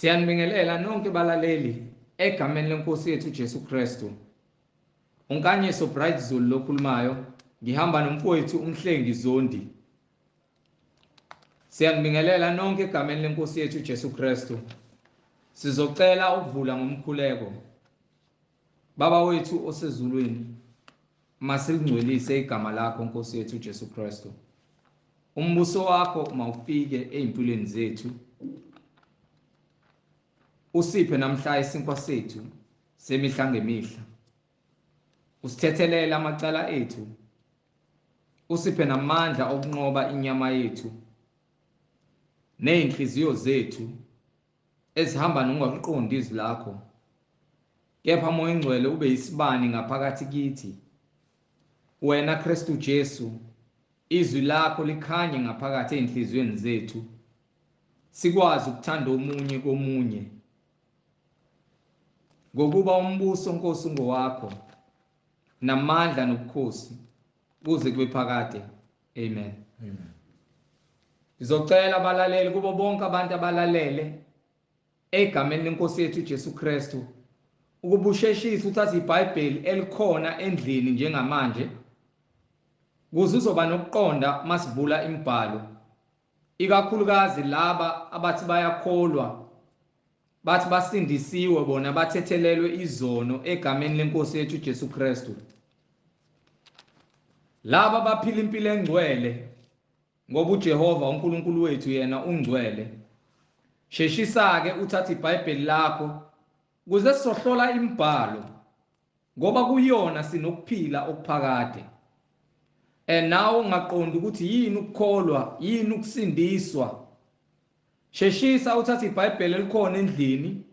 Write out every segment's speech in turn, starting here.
Siyanibingelela nonke balaleli egameni lenkosi yethu Jesu Kristu. Unkanyiso Bright Zulu lokhulumayo, ngihamba nomfowethu uMhlengi Zondi. Siyanibingelela nonke egameni lenkosi yethu Jesu Kristu. Sizocela ukuvula ngomkhuleko. Baba wethu osezulwini, masilingcwelise igama lakho Nkosi yethu Jesu Kristu. Umbuso wakho mawufike ezimpilweni zethu. Usiphe namhla isinkwa sethu semihla ngemihla. Usithethelele amacala ethu. Usiphe namandla okunqoba inyama yethu nezinhliziyo zethu ezihamba nokungaqondi izwi lakho. Kepha Moya Ongcwele ube isibani ngaphakathi kithi. Wena Kristu Jesu, izwi lakho likhanye ngaphakathi ezinhliziyweni zethu. Sikwazi ukuthanda omunye komunye. Ngokuba umbuso Nkosi ngowakho, namandla nobukhosi kuze kube phakade. Amen. Amen. Ngizocela abalaleli kubo bonke abantu abalalele egameni lenkosi yethu Jesu Kristu ukubusheshisa uthathe iBhayibheli elikhona endlini njengamanje kuze uzoba nokuqonda masivula imibhalo, ikakhulukazi laba abathi bayakholwa bathi basindisiwe bona bathethelelwe izono egameni lenkosi yethu Jesu Kristu. Laba baphila impilo engcwele ngoba uJehova uNkulunkulu wethu yena ungcwele. Sheshisa ke uthathe iBhayibheli lakho kuze sizohlola imibhalo ngoba kuyona sinokuphila okuphakade. Nawe ungaqonda ukuthi yini ukukholwa, yini ukusindiswa. Sheshisa uthathe iBhayibheli elikhona endlini.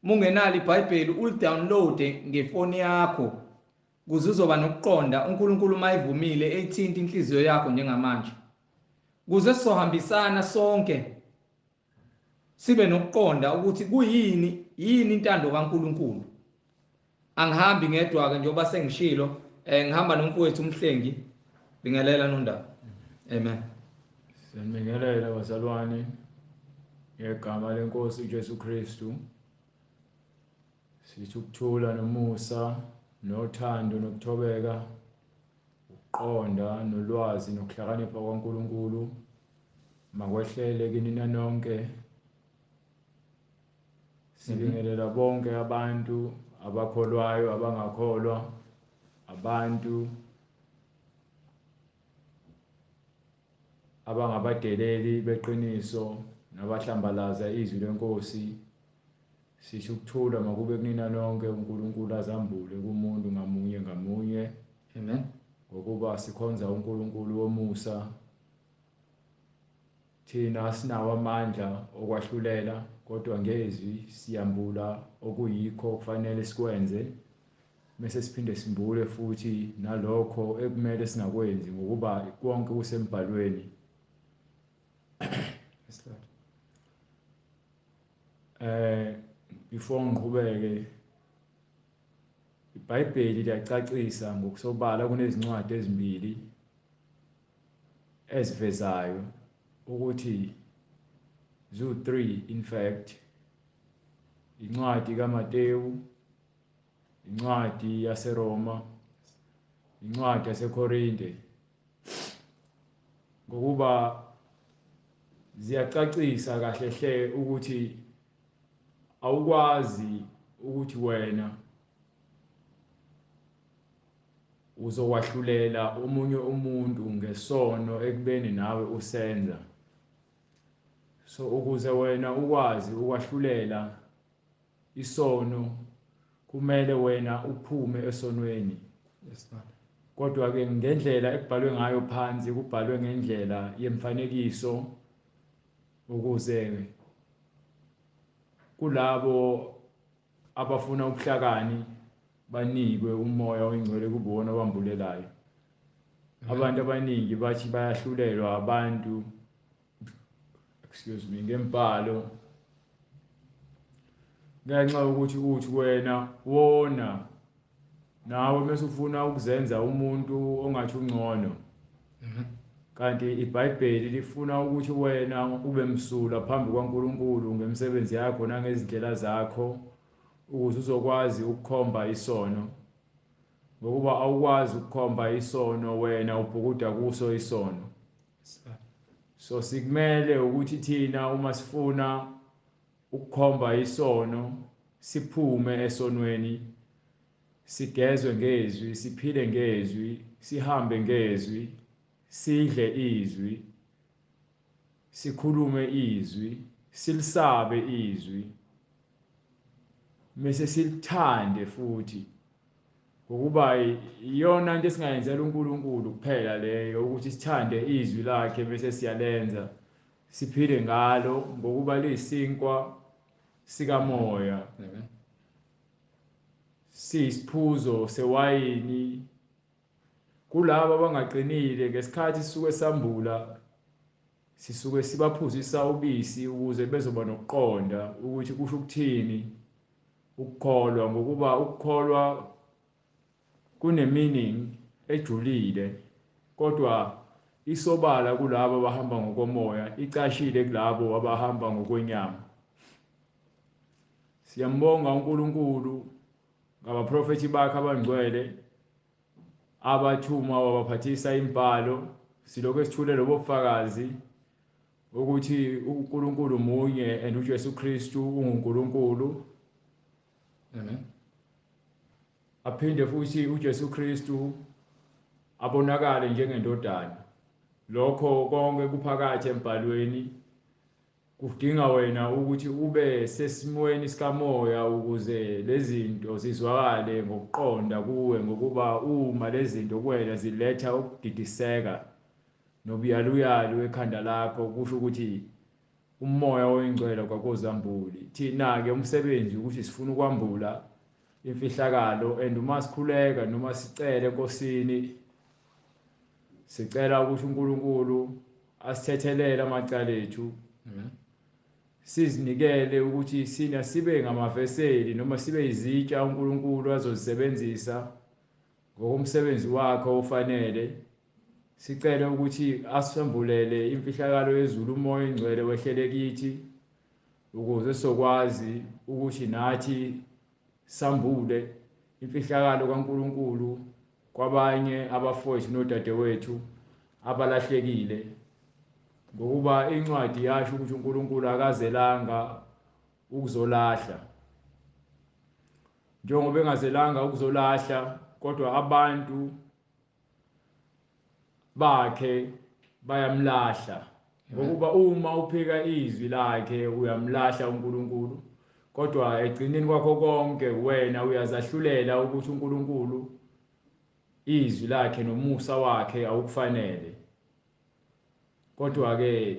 Mungenalo iBhayibheli ulidownloade ngefoni yakho kuze uzoba nokuqonda uNkulunkulu mayivumile ethinta inhliziyo yakho njengamanje. Kuze sizohambisana sonke sibe nokuqonda ukuthi kuyini, yini intando kaNkulunkulu. Angihambi ngedwa ke njengoba sengishilo, ngihamba nomfowethu uMhlengi. Bingelela nondaba. Amen. Siyanibingelela bazalwane ngegama lenkosi uJesu Kristu. Sithi ukuthula nomusa nothando nokuthobeka, ukuqonda nolwazi nokuhlakanipha kwaNkulunkulu makwehlele kinina nonke. Sibingelela bonke abantu abakholwayo, abangakholwa, abantu abangabadeleli beqiniso nabahlambalaza izwi lenkosi. Sisho ukuthula makube kunina nonke, uNkulunkulu azambule kumuntu ngamunye ngamunye. Amen. Ngokuba sikhonza uNkulunkulu womusa. Thina sinawo amandla okwahlulela, kodwa ngezwi siyambula okuyikho kufanele sikwenze, bese siphinde simbule futhi nalokho ekumele singakwenzi, ngokuba konke kusembhalweni. Before ngiqhubeke, iBhayibheli liyacacisa ngokusobala kunezincwadi ezimbili ezivezayo ukuthi zu-3 in fact, incwadi kaMateyu, incwadi yaseRoma, incwadi yaseKorinte, ngokuba ziyacacisa kahle hle ukuthi awukwazi ukuthi wena uzokwahlulela omunye umuntu ngesono ekubeni nawe usenza. So ukuze wena ukwazi ukwahlulela isono kumele wena uphume esonweni. Yes, Lord. Kodwa ke ngendlela ekubhalwe ngayo phansi, kubhalwe ngendlela yemfanekiso ukuze kulabo abafuna ubuhlakani banikwe umoya oyingcwele kubona owambulelayo. Abantu abaningi bathi bayahlulelwa abantu, excuse me, ngembhalo ngenxa yokuthi uthi wena wona nawe mase ufuna ukuzenza umuntu ongathi ungcono. Kanti iBhayibheli lifuna ukuthi wena ube msulwa phambi kwaNkulunkulu ngemisebenzi yakho nangezindlela zakho, ukuze uzokwazi ukukhomba isono. Ngokuba awukwazi ukukhomba isono wena ubhukuda kuso isono. So sikumele ukuthi thina uma sifuna ukukhomba isono siphume esonweni, sigezwe ngezwi, siphile ngezwi, sihambe ngezwi, sidle izwi, sikhulume izwi, silisabe izwi, mase silithande futhi. Ngokuba iyona into esingayenzela uNkulunkulu kuphela leyo, ukuthi sithande izwi lakhe bese siyalenza, siphile ngalo, ngokuba liyisinkwa sikamoya. Amen. Siyisiphuzo sewayini kulabo abangaqinile. Ngesikhathi sisuke sambula, sisuke sibaphuzisa ubisi ukuze bezoba nokuqonda ukuthi kusho ukuthini ukukholwa, ngokuba ukukholwa kune meaning ejulile, kodwa isobala kulabo abahamba ngokomoya, icashile kulabo abahamba ngokwenyama. Siyambonga uNkulunkulu ngabaprofethi bakhe abangcwele abathuma wabaphathisa imbhalo. Silokhu esithule lobo bufakazi ukuthi uNkulunkulu munye and uJesu Kristu unguNkulunkulu. Amen. Aphinde futhi uJesu Kristu abonakale njengendodana. Lokho konke kuphakathi embhalweni. Kudinga wena ukuthi ube sesimweni sikamoya ukuze lezinto zizwakale ngokuqonda kuwe, ngokuba uma lezinto kuwena ziletha ukudidiseka nobuyaluyalu ekhanda lakho, kusho ukuthi umoya oyingcwele kwakuzambuli. Thina-ke umsebenzi ukuthi sifuna ukwambula imfihlakalo, and uma sikhuleka noma sicele eNkosini, sicela ukuthi uNkulunkulu asithethelele amacala ethu. Amen. Sizinikele ukuthi sina sibe ngamaveseli noma sibe izitsha uNkulunkulu azozisebenzisa ngokomsebenzi wakhe ofanele. Sicele ukuthi asembulele imfihlakalo yezulu, umoya oyingcwele wehlele kithi, ukuze sokwazi ukuthi nathi sambule imfihlakalo kaNkulunkulu kwabanye abafowethu nodadewethu abalahlekile. Ngokuba incwadi yasho ukuthi uNkulunkulu akazelanga ukuzolahla, njengoba engazelanga ukuzolahla, kodwa abantu bakhe bayamlahla. Ngokuba uma uphika izwi lakhe uyamlahla uNkulunkulu, kodwa egcineni kwakho konke wena uyazahlulela ukuthi uNkulunkulu izwi lakhe nomusa wakhe awukufanele. Kodwa ke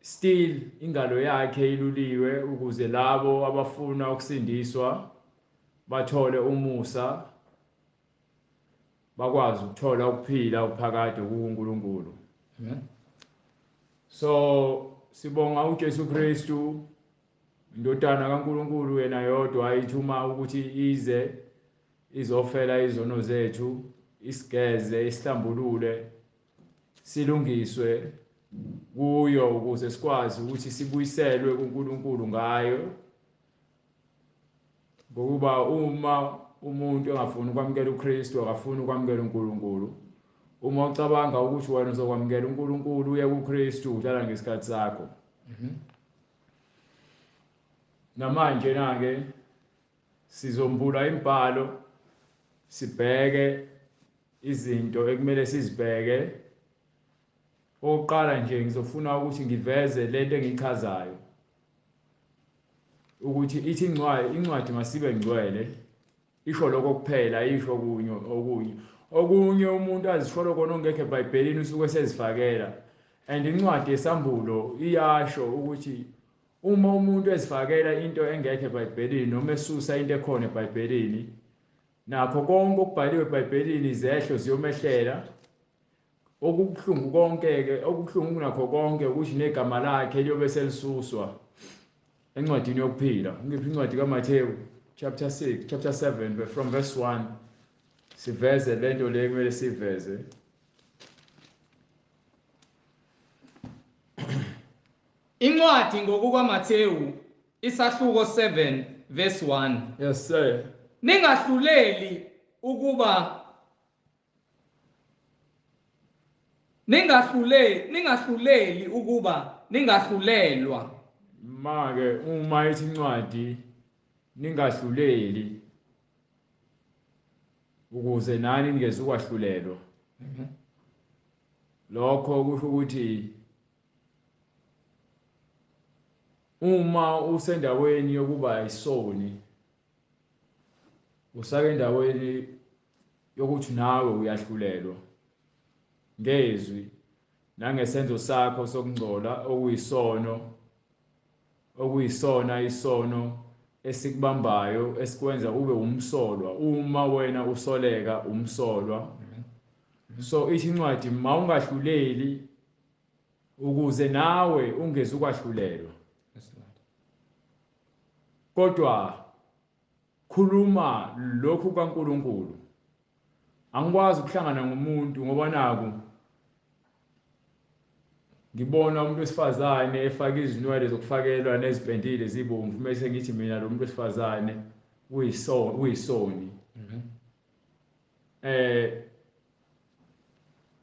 still ingalo yakhe iluliwe ukuze labo abafuna ukusindiswa bathole umusa, bakwazi ukuthola ukuphila okuphakade kuNkulunkulu. Amen. So sibonga uJesu Kristu, indodana kaNkulunkulu yena yodwa ayithuma ukuthi ize izofela izono zethu, isigeze, isihlambulule, silungiswe kuyo, ukuze sikwazi ukuthi sibuyiselwe kuNkulunkulu ngayo. Ngokuba uma umuntu engafuni ukwamukela uKristu, akafuni ukwamukela uNkulunkulu. Uma ucabanga ukuthi wena uzokwamukela uNkulunkulu uye kuKristu, udlala ngesikhathi sakho. Namanje na-ke sizombula imbhalo, sibheke izinto ekumele sizibheke. Okokuqala nje ngizofuna ukuthi ngiveze lento engiyichazayo, ukuthi ithi incwadi masibe ngcwele, isho lokho kuphela, isho okunye okunye okunye umuntu azisholo kona ongekho eBhayibhelini usuke sezifakela. And incwadi yesambulo iyasho ukuthi uma umuntu ezifakela into engekho eBhayibhelini noma esusa into ekhona eBhayibhelini, nakho konke okubhaliwe eBhayibhelini izehlo ziyomehlela. Okubuhlungu konke-ke, okubuhlungu kunakho konke ukuthi negama lakhe liyobe selisuswa encwadini yokuphila. Ngiphi incwadi kaMathewu chapter 6, chapter 7 from verse 1, siveze lento le kumele siveze. Incwadi ngokukaMathewu isahluko 7 verse 1. Yes sir. Ningahluleli ukuba ningahluleli ukuba ningahlulelwa. Make uma ithi incwadi ningahluleli ukuze nani ningezukahlulelwa. Lokho kusho ukuthi uma usendaweni yokuba isoni, usake endaweni yokuthi nawe uyahlulelwa ngezwi nangesenzo sakho sokungcola, okuyisono, okuyisona isono esikubambayo esikwenza ube umsolwa. Uma wena usoleka umsolwa. So ithi incwadi mawungahluleli ukuze nawe ungezukahlulelwa. Kodwa khuluma lokhu kaNkuluNkulu. Angikwazi ukuhlangana ngumuntu ngoba naku ngibona umuntu wesifazane efaka izinwele zokufakelwa nezipendile zibomvu, mase ngithi mina lo muntu wesifazane uyisoni.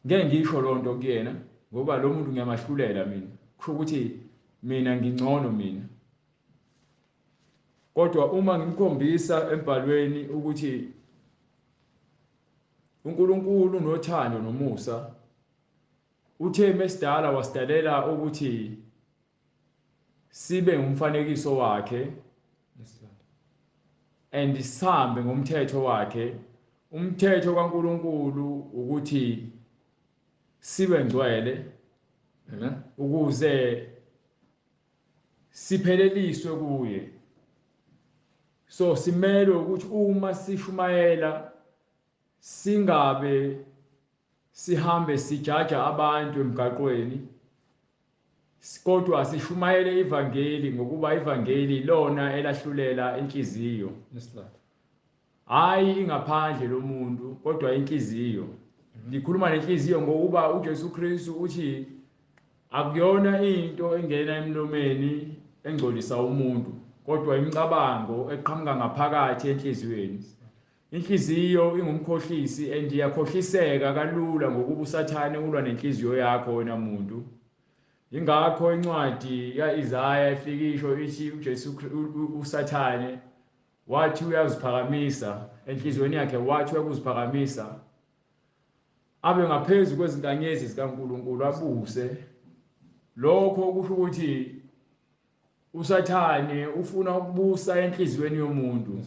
Ngeke ngisho lonto kuyena ngoba lo muntu ngiyamahlulela mina, kusho ukuthi mina ngingcono mina. Kodwa uma ngimkhombisa embhalweni ukuthi uNkulunkulu unothando nomusa, uthe mesidala wasidalela ukuthi sibe ngumfanekiso wakhe and sihambe ngomthetho wakhe. Umthetho kaNkulunkulu ukuthi sibe ngcwele ukuze sipheleliswe kuye. So simelwe ukuthi uma sishumayela singabe sihambe sijaja abantu emgaqweni, kodwa sishumayele ivangeli, ngokuba ivangeli lona elahlulela inhliziyo. Hayi ingaphandle lomuntu, kodwa inhliziyo. Ngikhuluma nenhliziyo ngokuba uJesu Kristu uthi akuyona into engena emlomeni engcolisa umuntu, kodwa imicabango eqhamuka ngaphakathi enhliziyweni. Inhliziyo ingumkhohlisi and iyakhohliseka kalula ngokuba uSathane ulwa nenhliziyo yakho wena muntu. Ingakho incwadi kaIsaya ifikisho ithi uJesu uSathane wathi uyaziphakamisa enhliziyweni yakhe, wathi uyakuziphakamisa abe ngaphezulu kwezinkanyezi zikaNkuluNkulu abuse. Lokho kusho ukuthi uSathane ufuna ukubusa enhliziyweni yomuntu,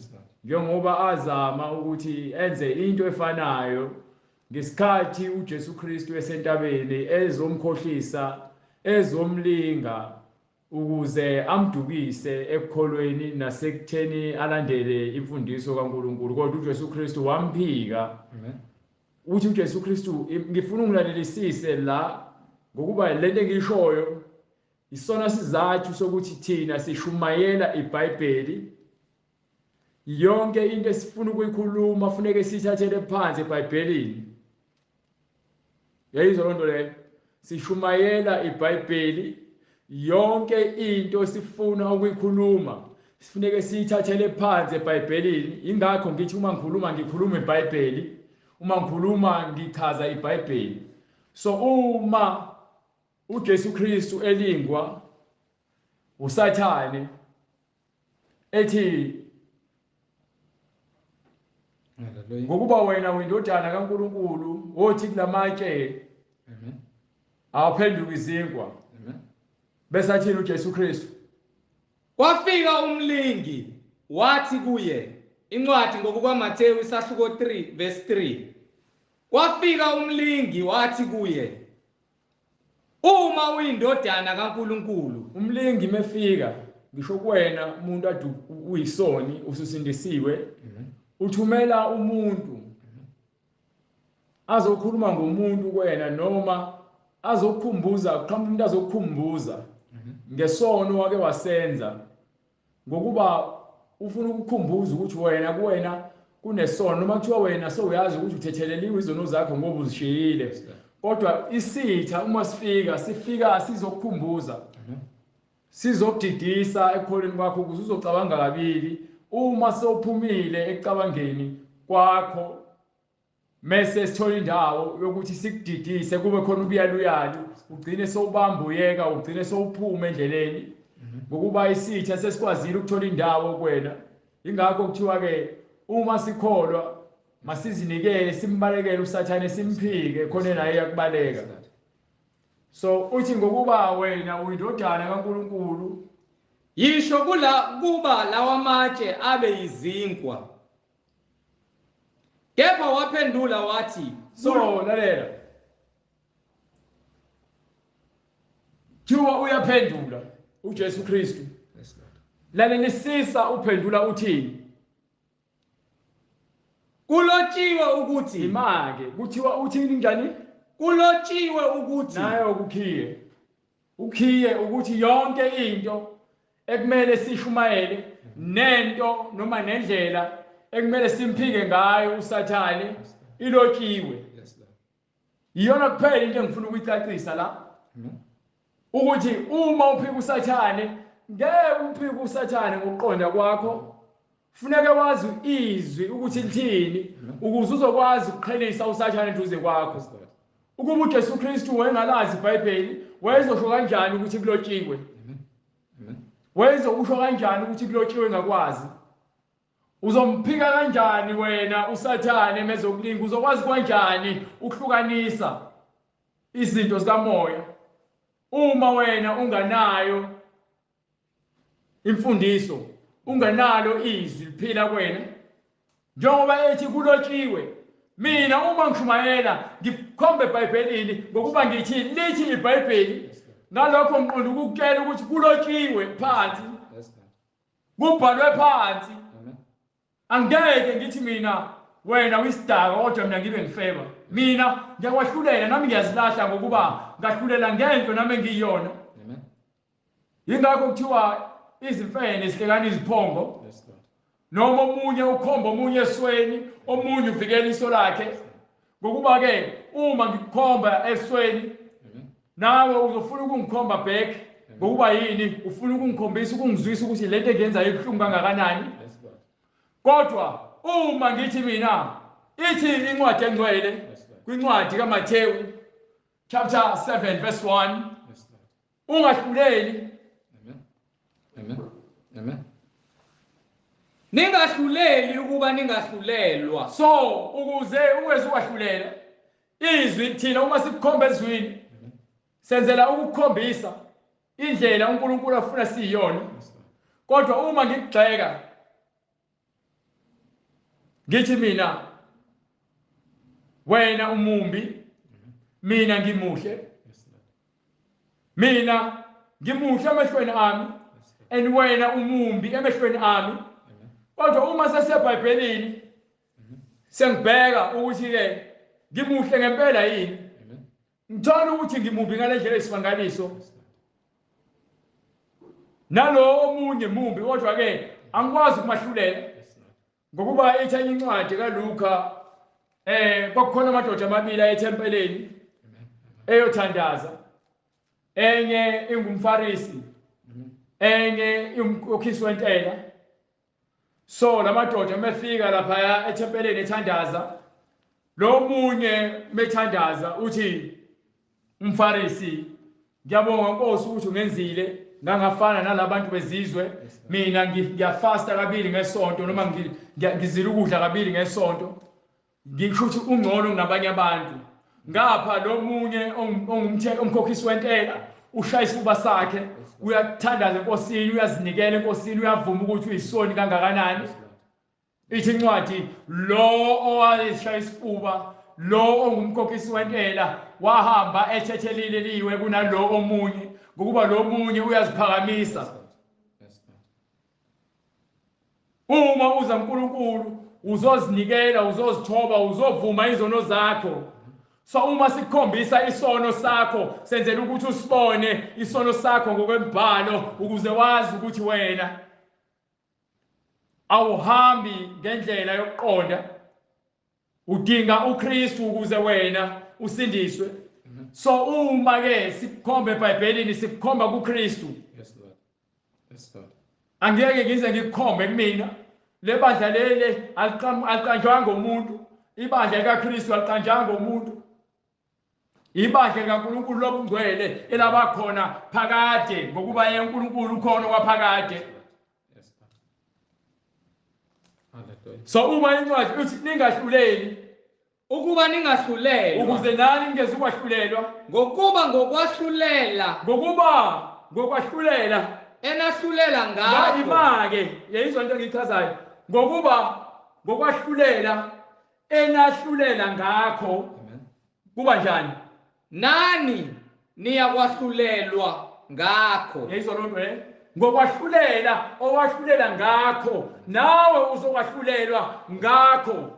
njengoba azama ukuthi enze into efanayo ngesikhathi uJesu Kristu esentabeni ezomkhohlisa, ezomlinga ukuze amdukise ekukholweni nasekutheni alandele imfundiso kaNkuluNkulu. Kodwa uJesu Kristu wamphika. Uthi uJesu Kristu, ngifuna ungilalelisise la, ngokuba lento engiyishoyo isona sizathu sokuthi thina sishumayela iBhayibheli. Yonke into esifuna ukuyikhuluma funeke siyithathele phansi eBhayibhelini. Yayizwa lonto leyo? Sishumayela iBhayibheli, yonke into esifuna ukuyikhuluma sifuneke siyithathele phansi eBhayibhelini. Ingakho ngithi uma ngikhuluma ngikhuluma iBhayibheli, uma ngikhuluma ngichaza iBhayibheli. So uma uJesu Kristu elingwa uSathane ethi ngokuba wena uyindodana kaNkuluNkulu, wothi kulamatshe awaphenduka izinkwa. Bese athini uJesu Kristu? Kwafika umlingi wathi kuye, incwadi ngokukaMathewu isahluko 3 verse 3. Kwafika umlingi wathi kuye, uma uyindodana kaNkuluNkulu. Umlingi mefika, ngisho kuwena umuntu ade uyisoni ususindisiwe, uthumela umuntu azokhuluma ngomuntu kuwena, noma azokukhumbuza, qhamuka umuntu azokukhumbuza ngesono wake wasenza, ngokuba ufuna ukukhumbuza ukuthi wena kuwena kunesono, noma kuthiwa wena sewuyazi ukuthi uthetheleliwe izono zakho ngoba uzishiyile, kodwa isitha uma sifika sifika sizokukhumbuza. Sizokudidisa ekukholweni kwakho ukuze uzocabanga kabili. Uma sewuphumile ekucabangeni kwakho, mese sithola indawo yokuthi sikudidise, kube khona ubuyaluyalu, ugcine sowubamba uyeka, ugcine sowuphuma endleleni, ngokuba isitha sesikwazile ukuthola indawo kuwena. Ingakho kuthiwa ke uma sikholwa masizinikele, simbalekele uSathane, simphike khona naye yakubaleka. So uthi ngokuba wena uyindodana kaNkuluNkulu, yisho kula kuba lawa matshe abe yizinkwa. Kepha waphendula wathi, so lalela, thiwa uyaphendula uJesu Kristu. Lalelisisa, uphendula uthini? Kulotshiwe ukuthi, imake kuthiwa uthini njani? Kulotshiwe ukuthi, nayo ukukhiye, ukhiye ukuthi yonke into ekumele sishumayele nento noma nendlela ekumele simphike ngayo uSathane ilotshiwe. Iyona kuphela into engifuna ukuyicacisa la, ukuthi uma uphika uSathane ngeke uphike uSathane ngokuqonda kwakho. Funeke wazi izwi ukuthi lithini ukuze uzokwazi ukuqhelisa uSathane eduze kwakho. Ukuba uJesu Kristu wayengalazi iBhayibheli, wayezosho kanjani ukuthi kulotshiwe? Wayezokusho kanjani ukuthi kulotshiwe engakwazi? Uzomphika kanjani wena uSathane mezokulinga? Uzokwazi kanjani ukuhlukanisa izinto zikamoya uma wena unganayo imfundiso, ungenalo izwi liphila kuwena? Njengoba ethi kulotshiwe, mina uma ngishumayela ngikhombe eBhayibhelini, ngokuba ngithi lithi iBhayibheli. Ngalokho ngiqonda ukukutshela ukuthi kulotshiwe phansi, kubhalwe phansi. Angeke ngithi mina wena uyisidaka kodwa mina ngibe ngifeba. Mina ngiyakwahlulela, nami ngiyazilahla, ngokuba ngahlulela ngento nami engiyiyona. Yingakho kuthiwa izimfene zihlekana iziphongo, noma omunye ukhomba omunye esweni, omunye uvikela iso lakhe. Ngokuba ke uma ngikukhomba esweni, nawe uzofuna ukungikhomba back, ngokuba yini? Ufuna ukungikhombisa, ukungizwisa ukuthi lento engiyenzayo ibuhlungu kangakanani. Kodwa uma ngithi mina ithi incwadi engcwele, kwincwadi kaMathewu chapter 7 verse 1, ungahluleli. Amen. Amen. Ningahluleli ukuba ningahlulelwa. So ukuze ungeze ukwahlulela, izwi thina uma sikukhomba ezwini senzela ukukhombisa indlela uNkulunkulu afuna siyiyona. Kodwa uma ngikugxeka ngithi mina wena umumbi, mina ngimuhle, mina ngimuhle emehlweni ami and wena umumbi emehlweni ami. Kodwa uma sesebhayibhelini sengibheka ukuthi ke ngimuhle ngempela yini, ngithola ukuthi ngimumbi ngale ndlela eyisimangaliso, nalo omunye mumbi, kodwa ke angikwazi ukumahlulela. Ngokuba ithi enye incwadi kaLuka, kwakukhona amadoda amabili ayethempeleni eyothandaza, enye ingumFarisi, enye umkhokhisi wentela. So lamadoda mefika lapha ethempeleni ethandaza, lo munye methandaza uthi umFarisi, ngiyabonga Nkosi ukuthi ungenzile ngangafana nalabantu bezizwe, mina ngiyafasta kabili ngesonto, noma ngizila ukudla kabili ngesonto, ngisho ukuthi ungcono kunabanye abantu. Ngapha lo munye umkhokhisi wentela ushaya isifuba sakhe, uyathandaza eNkosini, uyazinikela eNkosini, uyavuma ukuthi uyisoni kangakanani. Ithi incwadi, lo owayeshaya isifuba, lo ongumkhokhisi wentela, wahamba ethethelile liwe kunalo omunye, ngokuba lo munye uyaziphakamisa. Uma uza uNkulunkulu uzozinikela, uzozithoba, uzovuma izono zakho. So uma sikukhombisa isono sakho, senzela ukuthi usibone isono sakho ngokwembhalo, ukuze wazi ukuthi wena awuhambi ngendlela yokuqonda, udinga uKristu ukuze wena usindiswe. So uma ke sikukhomba eBhayibhelini, sikukhomba kuKristu. Angeke ngize ngikukhombe kumina. Le bandla leli aliqanjwanga umuntu. Ibandla likaKristu aliqanjwanga umuntu. Ibandla likaNkulunkulu lobungcwele elabakhona phakade, ngokuba yena uNkulunkulu ukhona kwaphakade. So uma incwadi uthi ningahluleli, ukuba ningahlulelwa, ukuze nani ningezukwahlulela, ngokuba ngokwahlulela, ngokuba ngokwahlulela enahlulela ngakho. Ima-ke, yeyizwa into engiyichazayo. Ngokuba ngokwahlulela enahlulela ngakho, kuba njani? Nani niyakwahlulelwa ngakho. Yeyizwa loo nto le? Ngokwahlulela owahlulela ngakho, nawe uzokwahlulelwa ngakho.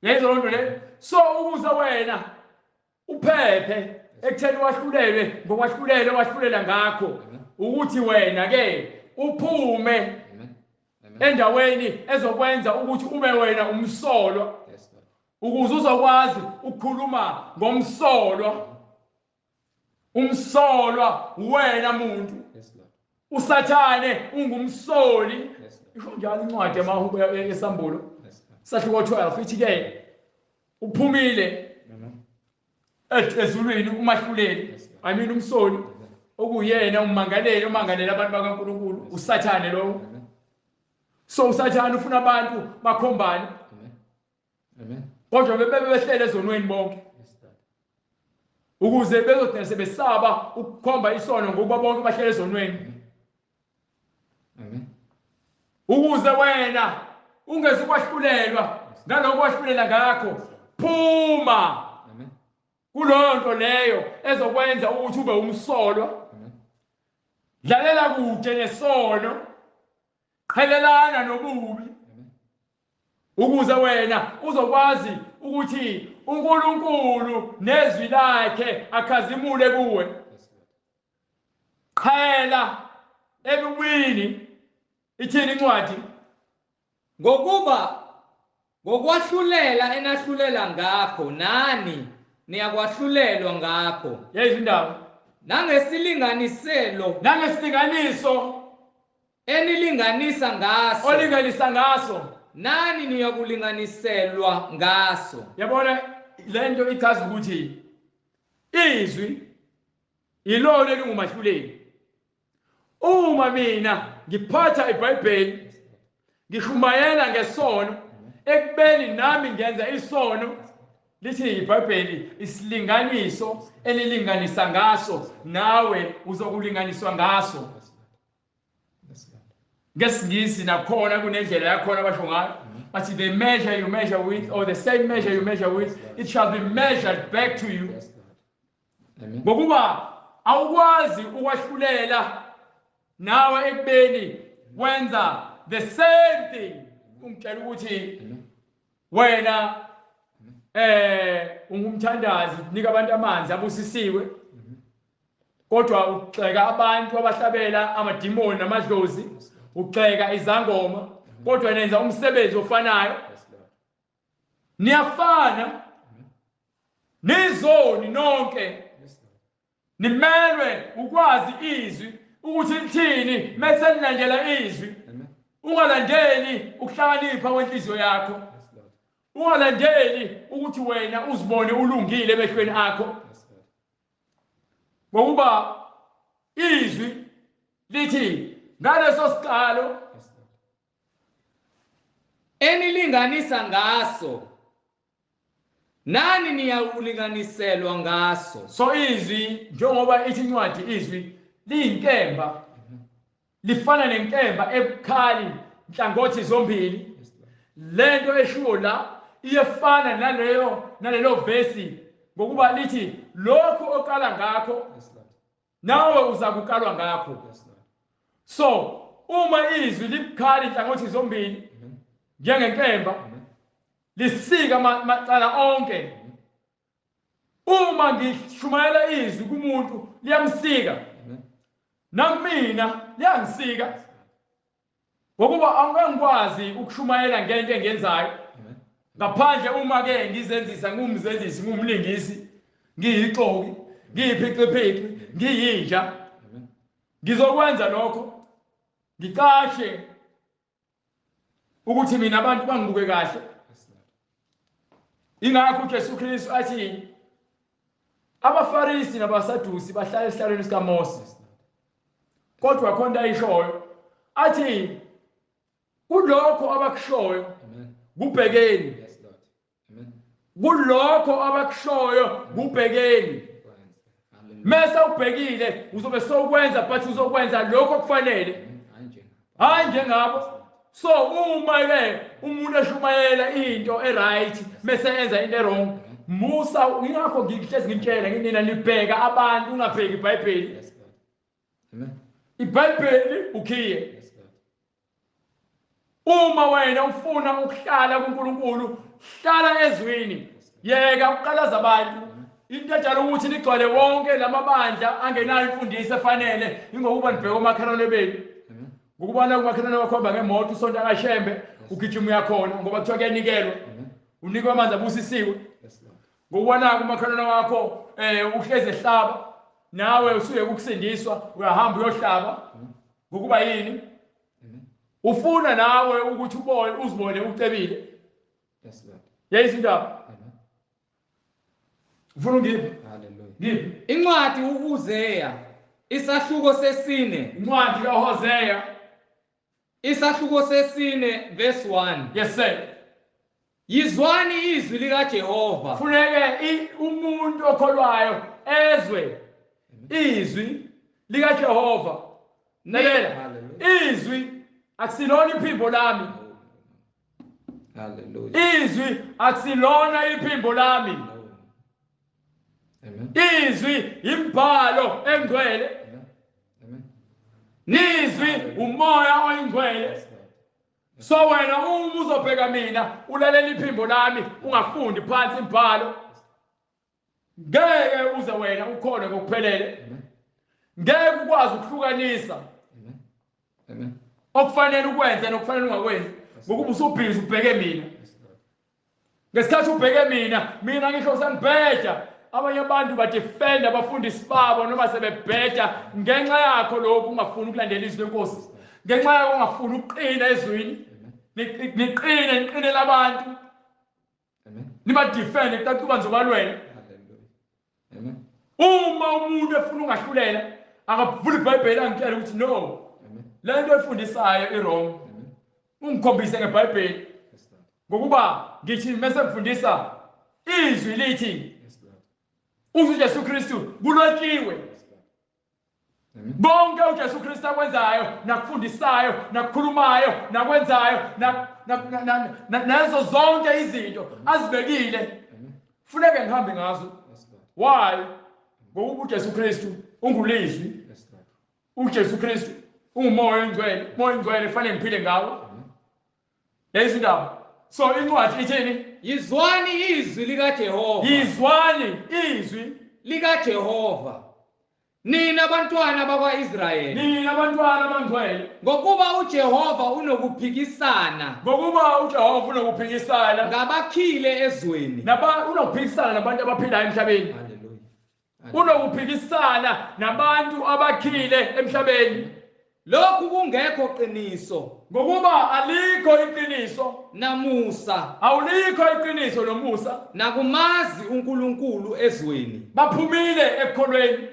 Yeyizwa loo nto le? So ukuze wena uphephe ekutheni wahlulelwe ngokwahlulela owahlulela ngakho, ukuthi wena ke uphume endaweni ezokwenza ukuthi ube wena umsolwa, ukuze uzokwazi ukukhuluma ngomsolwa. Umsolwa wena muntu, uSathane ungumsoli. Isho njalo incwadi yamaHubo yeSambulo sahluko 12, ithi ke uphumile ezulwini umahluleli, I mean umsoli, okuyena ummangaleli omangalela abantu bakaNkulunkulu, uSathane lowo. So uSathane ufuna abantu bakhombane, kodwa bebe behlele ezonweni bonke, ukuze bezogcina sebesaba ukukhomba isono, ngokuba bonke bahlele ezonweni. Ukuze wena ungezukwahlulelwa ngalokho wahlulela ngakho, phuma kuleyo nto leyo ezokwenza ukuthi ube umsolwa. Dlalela kude nesono, qhelelana nobubi, ukuze wena uzokwazi ukuthi uNkulunkulu nezwi lakhe akhazimule kuwe. Qhela ebubini. Ithini incwadi? Ngokuba ngokwahlulela enahlulela ngakho, nani niyakwahlulelwa ngakho. Yeyizwa indaba. Nangesilinganiselo, nangesilinganiso enilinganisa ngaso, olinganisa ngaso, nani niyakulinganiselwa ngaso. Yabona lento ichaza ukuthi izwi yilona elingumahluleli. Uma mina ngiphatha iBhayibheli ngishumayela ngesono, ekubeni nami ngenza isono, lithi iBhayibheli isilinganiso elilinganisa ngaso nawe uzokulinganiswa ngaso. NgesiNgisi nakhona kunendlela yakhona abasho ngayo, bathi the measure you measure with, or the same measure you measure with, it shall be measured back to you. Ngokuba awukwazi ukwahlulela nawe ekubeni wenza the same thing. Ungitshela ukuthi wena ungumthandazi, nika abantu amanzi abusisiwe, kodwa ugxeka abantu abahlabela amadimoni namadlozi, ugxeka izangoma, kodwa nenza umsebenzi ofanayo. Niyafana, nizoni nonke. Nimelwe ukwazi izwi ukuthi lithini, mese nilandela izwi. Ungalandeli ukuhlakanipha kwenhliziyo yakho, ungalandeli ukuthi wena uzibone ulungile emehlweni akho, ngokuba izwi lithi ngaleso siqalo enilinganisa ngaso, nani niyakulinganiselwa ngaso. So izwi, njengoba ithi incwadi, izwi liyinkemba, lifana nenkemba ebukhali nhlangothi zombili. Lento eshiwo la iyefana naleyo nalelo vesi, ngokuba lithi lokhu okala ngakho nawe uzakukalwa ngakho. So uma izwi libukhali nhlangothi zombili njengenkemba, lisika macala onke, uma ngishumayela izwi kumuntu liyamsika, nakumina liyangisika, ngokuba angikwazi ukushumayela ngento engiyenzayo ngaphandle uma ke ngizenzisa, ngumzenzisi, ngumlingisi, ngiyixoki, ngiyiphiciphici, ngiyinja. Ngizokwenza lokho. Ngicashe ukuthi mina abantu bangibuke kahle. Ingakho uJesu Kristu athi abaFarisi nabaSadusi bahlala esihlalweni sikaMose. Kodwa khona into ayishoyo athi kulokho abakushoyo kubhekeni. Kulokho abakushoyo kubhekeni. Mese ubhekile uzobe sowukwenza, but uzokwenza lokho okufanele. Hayi njengabo. So uma ke umuntu eshumayela into eright mese enza into wrong, musa ingakho ngihlezi ngitshela nginina nibheka abantu ungabheki iBhayibheli. Amen. iBhayibheli ukhiye. Uma wena ufuna ukuhlala kuNkulunkulu, hlala ezwini. Yeka ukuqalaza abantu. Into ejala ukuthi ligcwale wonke lamabandla angenayo imfundiso efanele ingokuba nibheke omakhelwane benu. Ngokubona umakhelwane wakho hamba ngemoto usonta kaShembe, ugijima uyakhona ngoba kuthiwa kuyanikelwa. Unikwa amanzi abusisiwe. Ngokubona umakhelwane wakho uhleze ehlaba, nawe usuye ukusindiswa uyahamba uyohlaba. Ngokuba yini? Ufuna nawe ukuthi ubone uzibone ucebile. Yes Lord. Yayisindaba. Ufuna ungiphi? Hallelujah. Ngiphi? Incwadi uHosea isahluko sesine. Incwadi kaHosea. Isahluko sesine verse 1. Yes sir. Yizwani izwi likaJehova. Funeke umuntu okholwayo ezwe izwi likaJehova. Lalela. Izwi akusilona iphimbo lami. Hallelujah. Izwi akusilona iphimbo lami. Amen. Izwi imbhalo engcwele. Amen. Izwi umoya oyingcwele. So wena uma uzobheka mina ulalela iphimbo lami ungafundi phansi imbhalo, ngeke uze wena ukhone ngokuphelele. Ngeke ukwazi ukuhlukanisa Amen. okufanele ukwenze nokufanele ungakwenzi ngokuba usubhizi ubheke mina. Ngesikhathi ubheke mina, mina ngisho sengibheja. Abanye abantu badefenda abafundisi babo noma sebebheja ngenxa yakho lokhu ungafuni ukulandela izwi lenkosi, ngenxa yakho ungafuni ukuqina ezwini. Niqine, niqinele abantu. Nibadefende kucacuba nzobalwela. Amen. Uma umuntu efuna ungahlulela akavula iBhayibheli angitshele ukuthi no, le nto efundisayo i-wrong. Ungikhombise ngeBhayibheli. Ngokuba ngithi mase ngifundisa izwi lithi uJesu Kristu kulotshiwe. Bonke uJesu Kristu akwenzayo nakufundisayo nakukhulumayo nakwenzayo nazo zonke izinto azibekile funeke ngihambe ngazo. Why? Ngokuba uJesu Kristu ungulizwi. uJesu Kristu ungumoya oyingcwele, moya oyingcwele fanele ngiphile ngawo. Lezi indaba. So incwadi ithini? Yizwani izwi likaJehova. Yizwani izwi likaJehova. Nina abantwana bakwaIsrayeli. Nina abantwana abangcwele. Ngokuba uJehova unokuphikisana. Ngokuba uJehova unokuphikisana ngabakhile ezweni. Unokuphikisana nabantu abaphilayo emhlabeni. Hallelujah. Unokuphikisana nabantu abakhile emhlabeni. Lokhu kungekho qiniso. Ngokuba alikho iqiniso namusa. Awulikho iqiniso nomusa. Nakumazi uNkulunkulu ezweni. Baphumile ekukholweni.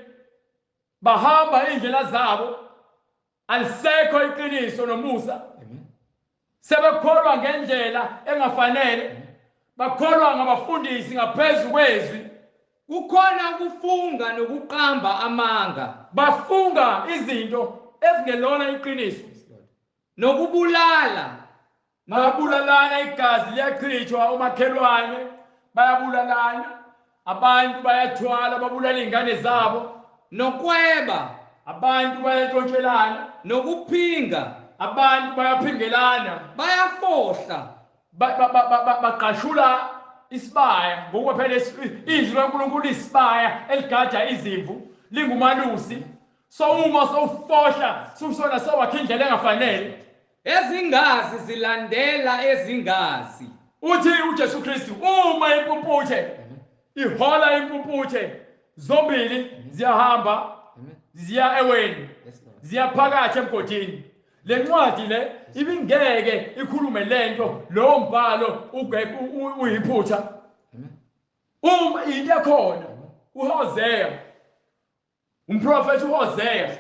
Bahamba indlela zabo. Alisekho iqiniso nomusa. Sebekholwa ngendlela engafanele. Bakholwa ngabafundisi ngaphezulu kwezwi. Kukhona ukufunga nokuqamba amanga. Bafunga izinto ezingelona iqiniso. Nokubulala. Bayabulalana, igazi liyachithwa omakhelwane, bayabulalana. Abantu bayathwala, babulala izingane zabo. Nokweba. Abantu bayantshontshelana. Nokuphinga. Abantu bayaphingelana. Bayafohla. Baqashula isibaya ngokuba phela izwi laNkulunkulu isibaya eligada izimvu lingumalusi. So uma sowufohla susona sowakha indlela engafanele. Ezingazi zilandela ezingazi. Uthi uJesu Kristu uma impumputhe ihola impumputhe zombili ziyahamba ziya eweni, ziya phakathi emgodini. Le ncwadi le ibingeke ikhulume lento lo mbhalo uyiphutha. Uma into ekhona uHosea, umprofeti uHosea,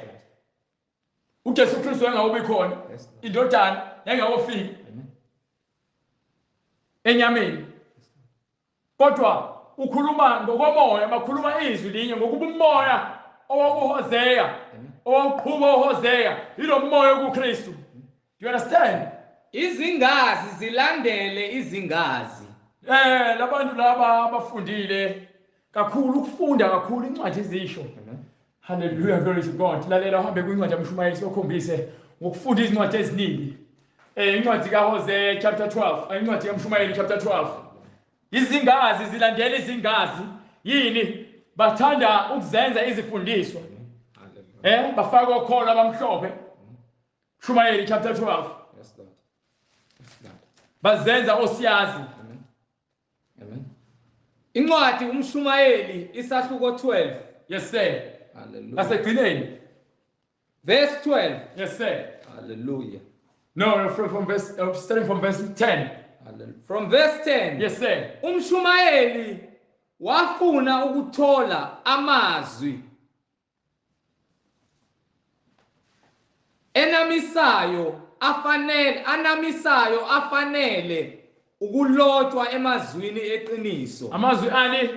uJesu Kristu engabe khona, indodana engakofiki enyameni, kodwa ukhuluma ngokomoya, bakhuluma izwi linye ngokuba umoya owakuHosea, owaqhuba uHosea, yilo moya kuKristu. Do you understand? Izingazi zilandele izingazi. Labantu laba abafundile kakhulu, ukufunda kakhulu incwadi izisho. Hallelujah, glory to God. Lalela, uhambe kwincwadi yamshumayeli sokhombise ngokufunda izincwadi eziningi. Incwadi kaHosea chapter 12, incwadi yamshumayeli chapter 12. Izingazi zilandela izingazi. Yini? Bathanda ukuzenza izifundiswa. Bafaka okholo abamhlophe. Shumayeli chapter 12. Yes Lord. Yes Lord. Bazenza osiyazi. Amen. Amen. Incwadi umshumayeli isahluko 12. Yes sir. Hallelujah. Nasegcineni. Verse 12. Yes sir. Hallelujah. No, from verse starting from verse 10. Hallelujah. From verse 10. Yes sir. Umshumayeli wafuna ukuthola amazwi enamisayo afanele, anamisayo afanele ukulotshwa emazwini eqiniso. Amazwi ani?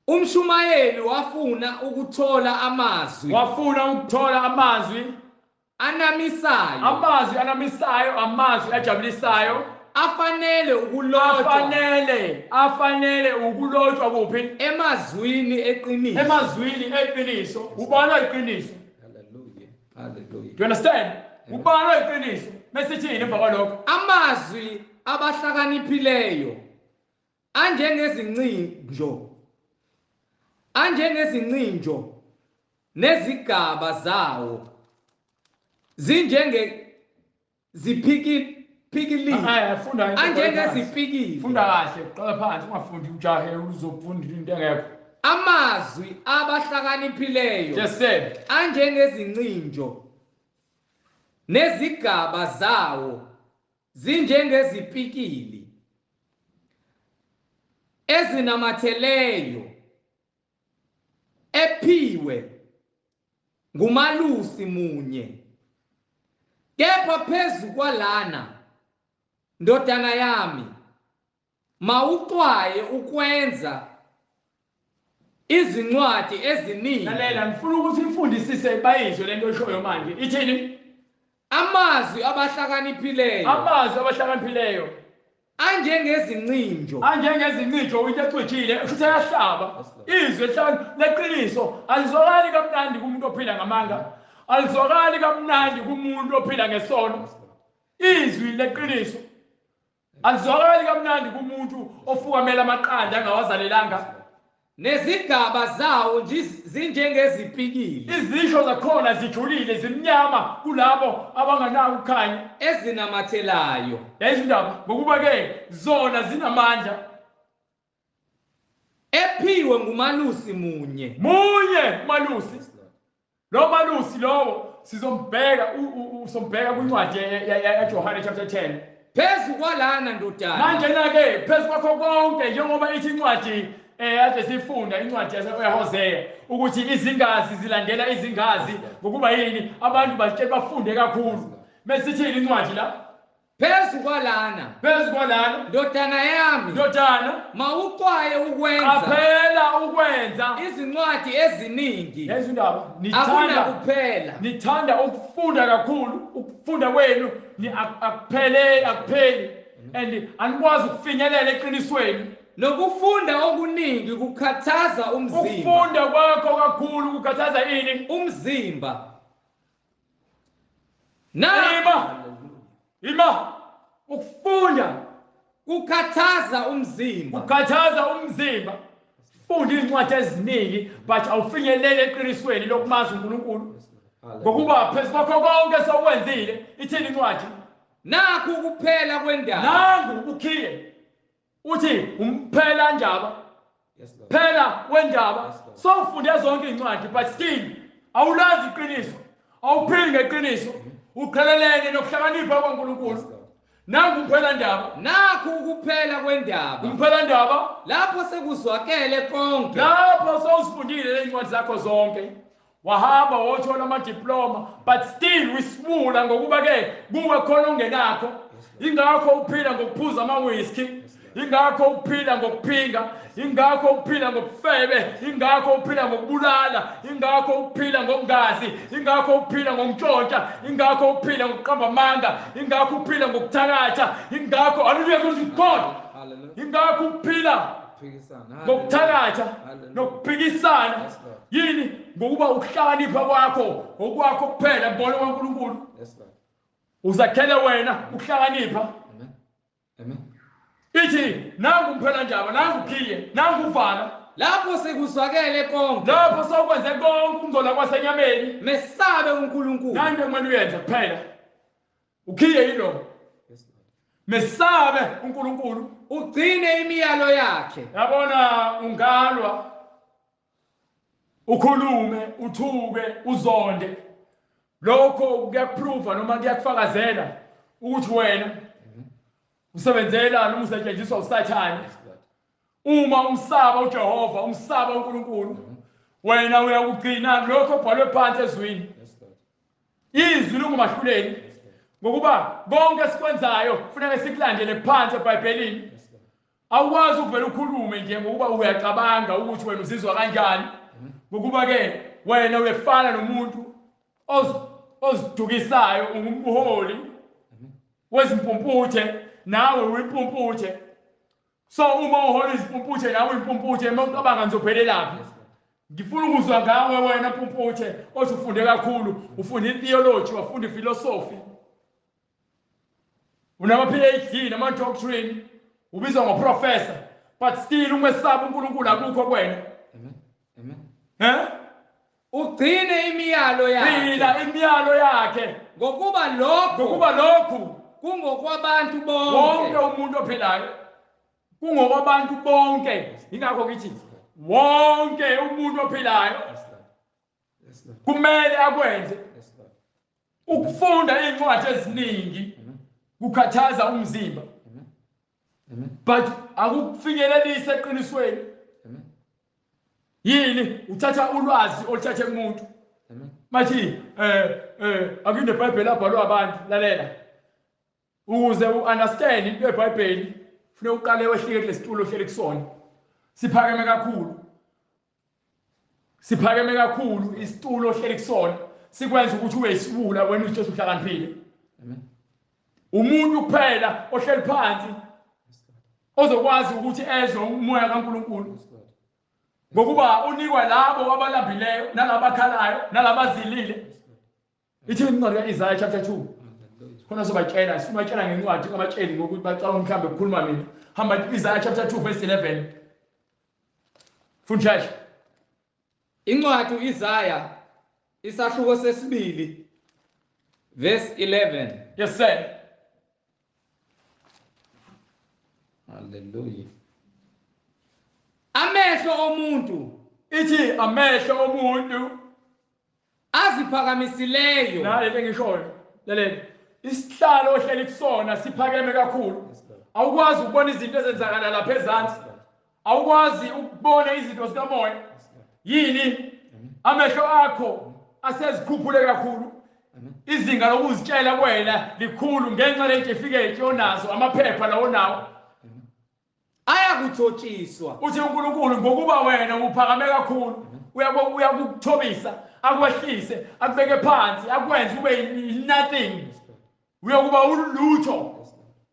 Umshumayeli wafuna ukuthola amazwi. Wafuna ukuthola amazwi anamisayo. Amazwi anamisayo, amazwi ajabulisayo, afanele ukulotshwa. Afanele ukulotshwa kuphi? Emazwini eqiniso. Emazwini eqiniso. Ubani oyiqiniso? Hallelujah. Hallelujah. Do you understand? Ubani oyiqiniso? Mesithini emva kwalokho? Amazwi abahlakaniphileyo anjengezincinjo, anjengezincinjo nezigaba zawo zinjenge ziphikili, funda anjengezipikili. Funda kahle, qala phansi, ungafundi ujahe uzofunda into engekho. Amazwi abahlakaniphileyo, yes sir, anjengezincinjo nezigaba zawo zinjengezipikili ezinamatheleyo ephiwe ngumalusi munye. Kepha phezu kwalana, ndodana yami, mawuxwaye ukwenza izincwadi eziningi. Lalela, ngifuna ukuthi ifundisise bayizwe lento eshoyo manje. Ithini? Amazwi abahlakaniphileyo. Amazwi abahlakaniphileyo anjengezincinjo. Anjengezincinjo, into ecijile, futhi ayahlaba. Izwi leqiniso alizwakali kamnandi kumuntu ophila ngamanga. Alizwakali kamnandi kumuntu ophila ngesono. Izwi leqiniso alizwakali kamnandi kumuntu ofukamela amaqanda angawazalelanga. Nezigaba zawo zinjengezipikili. Izisho zakhona zijulile, zimnyama kulabo abanganako ukukhanya. Ezinamathelayo. Lezi ndaba ngokuba ke zona zinamandla. Ephiwe ngumalusi munye. Munye umalusi. Lo malusi lowo sizombheka, usombheka kwincwadi yaJohane chapter 10. Phezu kwalana ndodana. Manje na ke phezu kwakho konke, njengoba ithi incwadi ade sifunda incwadi yaseHosea ukuthi izingazi zilandela izingazi, ngokuba yini abantu batshela bafunde kakhulu. Mesithini incwadi la? Phezu kwalana, phezu kwalana, ndodana yami, ndodana, mawuxwaye ukwenza, qaphela ukwenza izincwadi eziningi. Lezi ndaba akunakuphela. Nithanda ukufunda kakhulu, ukufunda kwenu akuphele, akupheli, and anikwazi ukufinyelela eqinisweni. Nokufunda okuningi kukhathaza umzimba. Ukufunda kwakho kakhulu kukhathaza ini? Umzimba. Ima. Ukufunda kukhathaza umzimba. Kukhathaza umzimba. Funda izincwadi eziningi but awufinyelele eqinisweni lokumazi uNkulunkulu. Ngokuba phezu kwakho konke sokwenzile, ithini incwadi? Nakhu kuphela kwendaba. Nangu ukhiye. Uthi umphela ndaba. Phela wendaba. Sowufunde zonke izincwadi but still awulazi iqiniso. Awuphili ngeqiniso. Uqhelelene nokuhlakanipha kwaNkulunkulu. Nangu umphela ndaba. Nakhu ukuphela kwendaba. Umphela ndaba. Lapho sekuzwakele konke. Lapho sewuzifundile lezincwadi zakho zonke. Wahamba wothola ama-diploma, but still wisibula ngokuba ke kuwe khona ongenakho. Ingakho uphila ngokuphuza ama-whisky, ingakho uphila ngokuphinga, ingakho uphila ngobufebe, ingakho uphila ngokubulala, ingakho uphila ngokungazi, ingakho uphila ngokuntshontsha, ingakho uphila ngokuqamba amanga, ingakho uphila ngokuthakatha, ingakho hallelujah to God, ingakho uphila ngokuthakatha nokuphikisana. Yini? Ngokuba ukuhlakanipha kwakho okwakho kuphela kubona kwaNkulunkulu. Uzakhele wena ukuhlakanipha. Amen. Ithi nangu umphela ndaba, nangu khiye, nangu uvala. Lapho sekuzwakele konke. Lapho sokwenze konke ukungcola kwasenyameni. Mesabe uNkulunkulu. Nanto ekumele uyenze kuphela. Ukhiye yilo. Mesabe uNkulunkulu. Ugcine imiyalo yakhe. Yabona ungalwa, ukhulume, uthuke, uzonde. Lokho kuyakuprova noma kuyakufakazela ukuthi wena usebenzela noma usetshenziswa uSathane. Uma umsaba uJehova, umsaba uNkulunkulu, wena uyakugcina lokho okubhalwe phansi ezwini. Izwi lingumahluleli, ngokuba konke esikwenzayo kufuneka sikulandele phansi eBhayibhelini. Awukwazi ukuvela ukhulume nje ngokuba uyacabanga ukuthi wena uzizwa kanjani, ngokuba ke wena uyefana nomuntu ozidukisayo, ungumholi wezimpumputhe, nawe uyimpumputhe. So uma uhola izimpumputhe nawe uyimpumputhe, uma ucabanga ngizophelelaphi? Ngifuna ukuzwa ngawe wena mpumputhe othi ufunde kakhulu, ufunda i-theology, wafunda i-philosophy, unama-PhD nama-doctrine, ubizwa ngoprofessor, but still umesaba uNkulunkulu akukho kuwena. Amen. Amen. Eh? Ugcine imiyalo yakhe. Gcina imiyalo yakhe. Ngokuba lokho, ngokuba lokhu kungokwabantu bonke. Wonke umuntu ophilayo kungokwabantu bonke. Ingakho ngithi wonke umuntu ophilayo kumele akwenze. Ukufunda iy'ncwadi eziningi kukhathaza umzimba, but akukufinyelelise eqinisweni. Yini? Uthatha ulwazi oluthathe kumuntu. Mathi akuneBhayibheli abhalwe abantu, lalela. Ukuze u-understand into yeBhayibheli, kufuneka uqale wehlike kulesitulo ohleli kusona. Siphakeme kakhulu. Siphakeme kakhulu isitulo ohleli kusona, sikwenza ukuthi ube yisiwula wena uzitshela uhlakaniphile. Amen. Umuntu kuphela ohleli phansi ozokwazi ukuthi ezwe umoya kaNkulunkulu. Ngokuba unikwa labo abalambileyo nalabakhalayo nalabazilile. Ithi incwadi kaIsaiah chapter 2. Khona sobatshela, sibatshela ngencwadi ngabatsheli ngokuthi bacabanga mhlambe ukukhuluma mina. Hamba Isaiah chapter 2 verse 11. Fundisha. Incwadi uIsaiah isahluko sesibili verse 11. Yes sir. Hallelujah. Amehlo omuntu, ithi amehlo omuntu aziphakamisileyo. Nale nto engishoyo, lalela. Isihlalo ohleli kusona siphakeme kakhulu. Awukwazi ukubona izinto ezenzakala lapha ezansi. Awukwazi ukubona izinto zikamoya. Yini? Amehlo akho asezikhuphule kakhulu. Izinga lokuzitshela kuwena likhulu ngenxa letifiketi onazo, amaphepha lawo nawo. Ayakuthotshiswa. Uthi uNkulunkulu ngokuba wena uphakame kakhulu, uyakuthobisa, akwehlise, akubeke phansi, akwenze ube nothing. Uyokuba ulutho.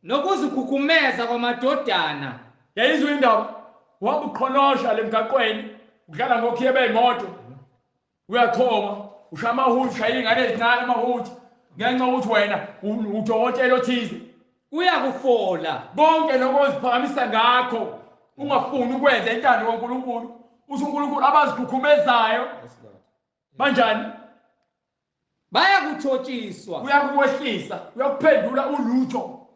Nokuzikhukhumeza kwamadodana. Yayizwa indaba, uhamba uqhonosha lemgaqweni, udlala ngokhiye beyimoto. Uyachoma, ushaya amahuthi, ushaya iy'ngane ezincane amahuthi, ngenxa yokuthi wena udokotela othize. Uyakufola. Konke lokho oziphakamisa ngakho, ungafuni ukwenza intando kaNkulunkulu. Uthi uNkulunkulu abazikhukhumezayo banjani? Bayakuthotshiswa. Uyakuwehlisa, uyakuphendula ulutho.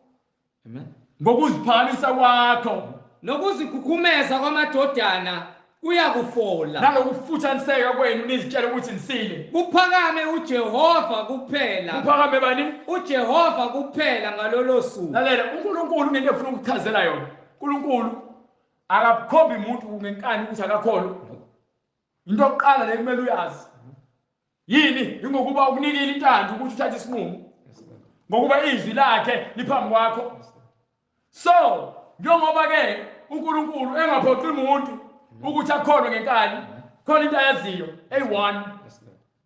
Amen. Ngokuziphakamisa kwakho. Nokuzikhukhumeza kwamadodana Kuyakufola. Nalokufuthaniseka kwenu nizitshela ukuthi nisile. Kuphakame uJehova kuphela. Kuphakame bani? UJehova kuphela ngalolo suku. Lalela, uNkulunkulu unento efuna ukuchazela yona. uNkulunkulu akakukhombi umuntu ngenkani ukuthi akakholwa. Into yokuqala le kumele uyazi. Yini? Ingokuba ukunikile intando ukuthi uthathe isinqumo. Ngokuba izwi lakhe liphambi kwakho. So, njengoba ke uNkulunkulu engaphoqi umuntu ukuthi akholwe ngenkani, khona into ayaziyo eyi-one.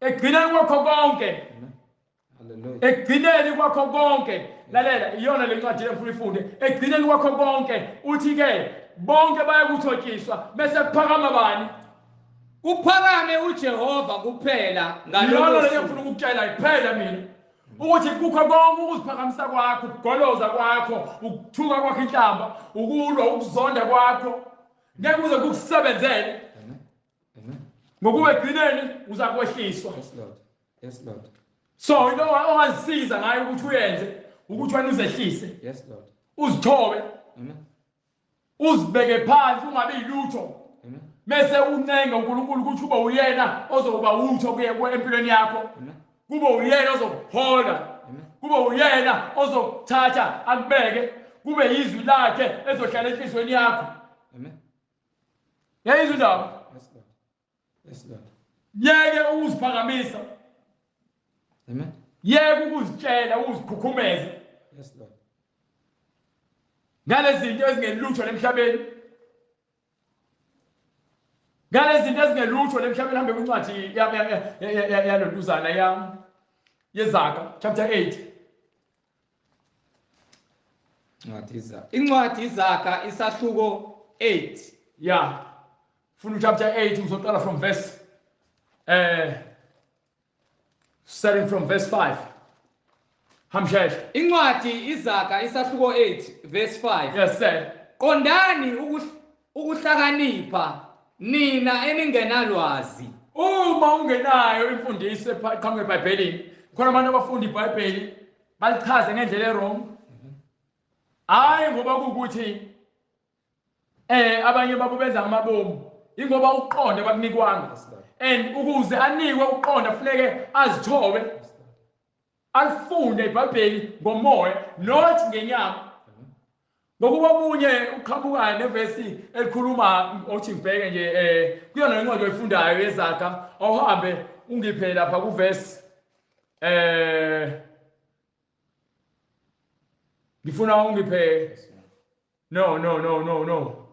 Egcineni kwakho konke. Ekugcineni kwakho konke, lalela, iyona le ncwadi engifuna ifunde. Ekugcineni kwakho konke uthi ke bonke bayakuthotshiswa bese kuphakama bani? Kuphakame uJehova kuphela ngalolo suku. Ngifuna ukukutshela kuphela mina ukuthi kukho konke ukuziphakamisa kwakho, ukugoloza kwakho, ukuthuka kwakho inhlamba, ukulwa, ukuzonda kwakho, ngeke kuze kukusebenzele. Ngokuba ekugcineni uzakwehliswa. Yes Lord. Yes Lord. So into ongazisiza ngayo ukuthi uyenze ukuthi wena uzehlise. Yes Lord. Uzithobe. Amen. Uzibeke phansi ungabi yilutho. Amen. Mese uncenga uNkulunkulu ukuthi ube uyena ozokuba utho kuye empilweni yakho. Amen. Kube uyena ozokuhola. Amen. Kube uyena ozokuthatha akubeke, kube yizwi lakhe ezohlala enhliziyweni yakho. Amen. Yayizwa indaba? Yes Lord. Yes Lord. Yeke ukuziphakamisa. Amen. Yeke ukuzitshela, ukuzikhukhumeza. Yes Lord. Ngalezi zinto ezingelutho lemhlabeni. Ngalezi zinto ezingelutho lemhlabeni, hambe kwincwadi yalontuzana ya yeZaga chapter 8. Incwadi Izaga. Incwadi Izaga isahluko 8. Yeah. Funa chapter 8 uzoqala from verse starting from verse 5. Hamsheshe. Incwadi Izaga isahluko 8 verse 5. Yes sir. Qondani ukuhlakanipha nina eningenalwazi. Uma ungenayo imfundiso eqhamuka eBhayibhelini, khona abantu abafunda iBhayibheli balichaze ngendlela e-wrong. Hayi ngoba kuukuthi abanye babo benza ngamabomu, ingoba ukuqonda bakunikwanga. And ukuze anikwe ukuqonda kufuneke azithobe, alifunde iBhayibheli ngomoya, not ngenyama. Ngokuba omunye uqhamuka nevesi elikhuluma othi ngibheke nje kuyona incwadi oyifundayo yeZaga, awuhambe ungiphe lapha kuvesi ngifuna ungiphe no no no no no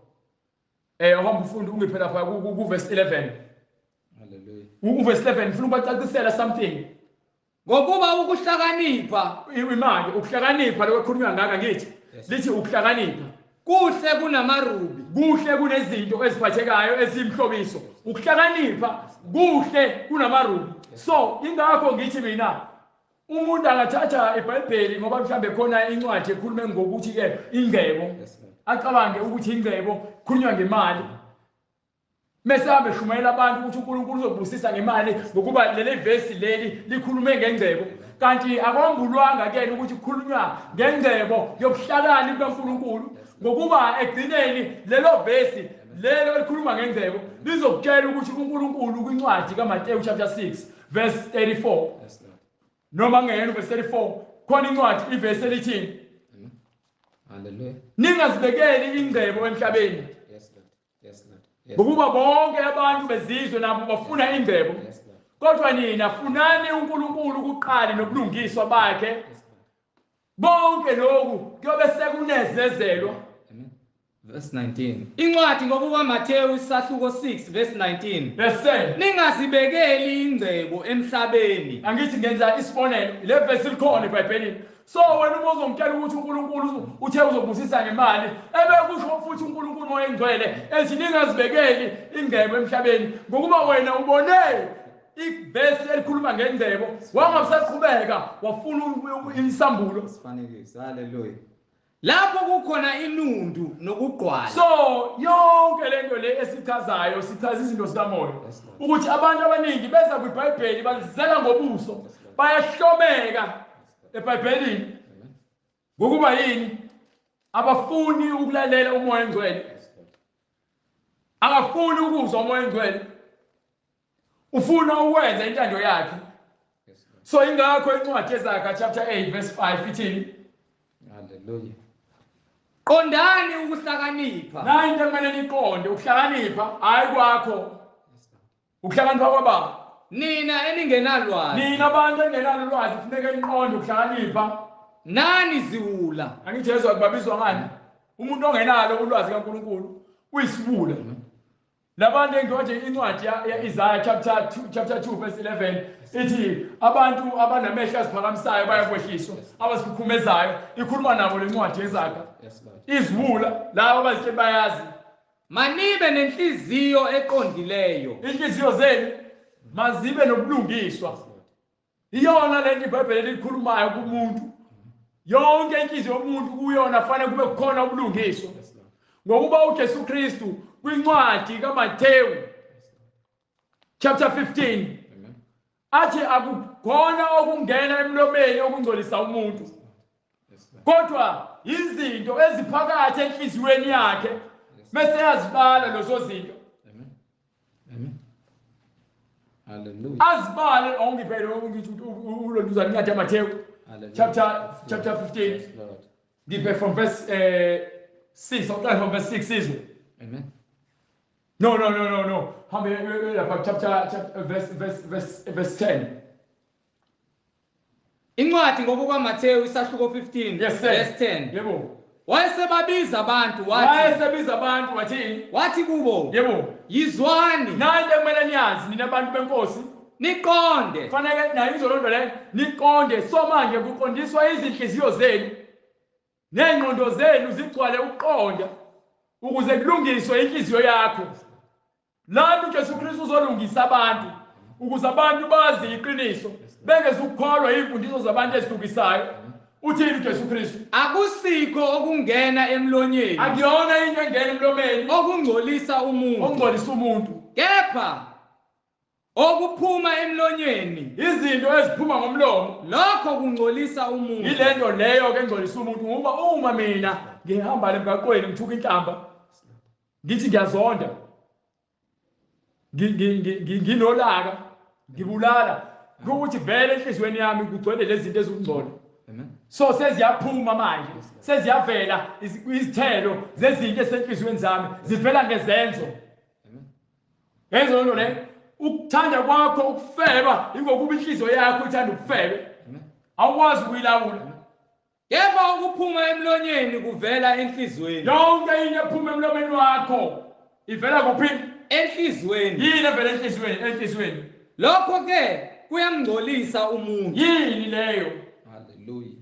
uhamba ufunde ungiphe lapha ku verse 11. Hallelujah. Uverse 11 ngifuna ukubacacisela something. Ngokuba ukuhlakanipha imali ukuhlakanipha lokukhulunywa ngaka ngithi lithi ukuhlakanipha kuhle kunamarubi, kuhle kunezinto eziphathekayo ezimhlobiso. Ukuhlakanipha kuhle kunamarubi. So ingakho ngithi mina umuntu angathatha iBhayibheli ngoba mhlambe khona incwadi ekhulume ngokuthi ke ingcebo, acabange ukuthi ingcebo khulunywa ngemali, mese ahambe shumayela abantu ukuthi uNkulunkulu uzobusisa ngemali ngokuba leli vesi leli likhulume ngengcebo, kanti akwambulwanga kuyena ukuthi kukhulunywa ngengcebo yobuhlakani bukaNkulunkulu. Ngokuba ekugcineni lelo vesi lelo elikhuluma ngengcebo lizokutshela ukuthi uNkulunkulu kwincwadi kaMateyu chapter 6 verse 34, noma ngeyena verse 34, khona incwadi ivesi elithini? Hallelujah. Ningazibekeli ingcebo emhlabeni. Yes Lord. Yes Lord. Ngokuba bonke abantu bezizwe nabo bafuna ingcebo. Kodwa nina funani uNkulunkulu kuqala nobulungiswa bakhe. Bonke lokhu kuyobe sekunezezelwa. Amen. Verse 19. Incwadi ngokuka Matthew isahluko 6 verse 19. Bese ningazibekeli ingcebo emhlabeni. Angithi ngenza isibonelo, le verse likhona eBhayibhelini. So wena uma uzongitshela ukuthi uNkulunkulu uthe uzobusisa ngemali, ebekusho futhi uNkulunkulu Moya Engcwele ethi ningazibekeli ingcebo emhlabeni, ngokuba wena ubone ivesi elikhuluma ngengcebo wangasaqhubeka wafuna isambulo. Isifanekiso. Hallelujah. Lapho kukhona inundu nokugqwala. So yonke lento le esichazayo sichaza izinto zikamoya, ukuthi abantu abaningi beza kwiBhayibheli balizela ngobuso, bayahlomeka eBhayibhelini. Ngokuba yini? Abafuni ukulalela uMoya Engcwele. Akafuni ukuzwa uMoya oNgcwele, ufuna ukwenza intando yakhe. So ingakho incwadi yeZaga chapter 8 verse 5 ithini? Hallelujah. Qondani ukuhlakanipha. Nayi into ekumele niqonde, ukuhlakanipha hayi kwakho. Ukuhlakanipha kwababa. Nina eningenalwazi. Nina abantu engenalo ulwazi kufuneka niqonde ukuhlakanipha. Nani ziwula. Angithi yezwa kubabizwa ngani? Umuntu ongenalo ulwazi kaNkuluNkulu uyisiwula. Labantu engiwathi incwadi ya-Isaiah chapter 2 verse 11 ithi abantu abanamehlo aziphakamisayo bayakwehliswa, abazikhukhumezayo. Ikhuluma nabo lencwadi yeZaga. Iziwula labo abazitshela bayazi. Manibe nenhliziyo eqondileyo. Inhliziyo zenu mazibe nobulungiswa. Iyona lento iBhayibheli elikhulumayo kumuntu. Yonke inhliziyo yomuntu kuyona fanele kube khona ubulungiswa. Ngokuba uJesu Kristu kwincwadi kaMathewu chapter 15 athi akukhona okungena emlomeni okungcolisa umuntu, kodwa izinto eziphakathi enhliziyweni yakhe bese yazibala lezo zinto. Amen. Hallelujah. Azibale ongiphele ngithi ulontuza incwadi kaMathewu chapter 15 ngiphe from verse 6 uqala from verse 6 izwe. Amen. No. Hambe lapha chapter verse 10. Incwadi ngokukaMathewu isahluko 15 yes, verse 10. Yebo. Wayesebabiza abantu wathi. Wayesebiza abantu wathi. Wathi kubo. Yebo. Yizwani. Nani ekumele niyazi nina abantu benkosi. Niqonde. Fanele nayo izolonto le niqonde. So manje kuqondiswa izinhliziyo zenu. Nengqondo zenu zigcwale ukuqonda ukuze kulungiswe inhliziyo yakho. Lana uJesu Kristu uzolungisa abantu ukuze abantu bazi iqiniso, bengezukukholwa izimfundiso zabantu ezidukisayo. Uthini uJesu Kristu? Akusikho okungena emlonyeni. Akuyona into engena emlomeni okungcolisa umuntu. Okungcolisa umuntu. Kepha okuphuma emlonyeni, izinto eziphuma ngomlomo, lokho kungcolisa umuntu. Ilento leyo ke engcolisa umuntu. Ngoba uma mina ngihamba lemgaqweni ngithuka inhlamba, ngithi ngiyazonda, nginolaka, ngibulala, ukuthi vele enhliziyweni yami kugcwele lezi zinto ezingcono. Amen. So seziyaphuma manje, seziyavela izithelo zezinto esenhliziyweni zami, zivela ngezenzo. Amen. Ngezenzo le ukuthanda kwakho ukufeba ingokuba inhliziyo yakho ithanda ukufebe. Awukwazi ukuyilawula. Kepha ukuphuma emlonyeni kuvela enhliziyweni. Yonke into ephuma emlomeni wakho ivela kuphi? Enhliziyweni. Yini evela enhliziyweni? Enhliziyweni. Lokho ke kuyamngcolisa umuntu. Yini leyo? Hallelujah.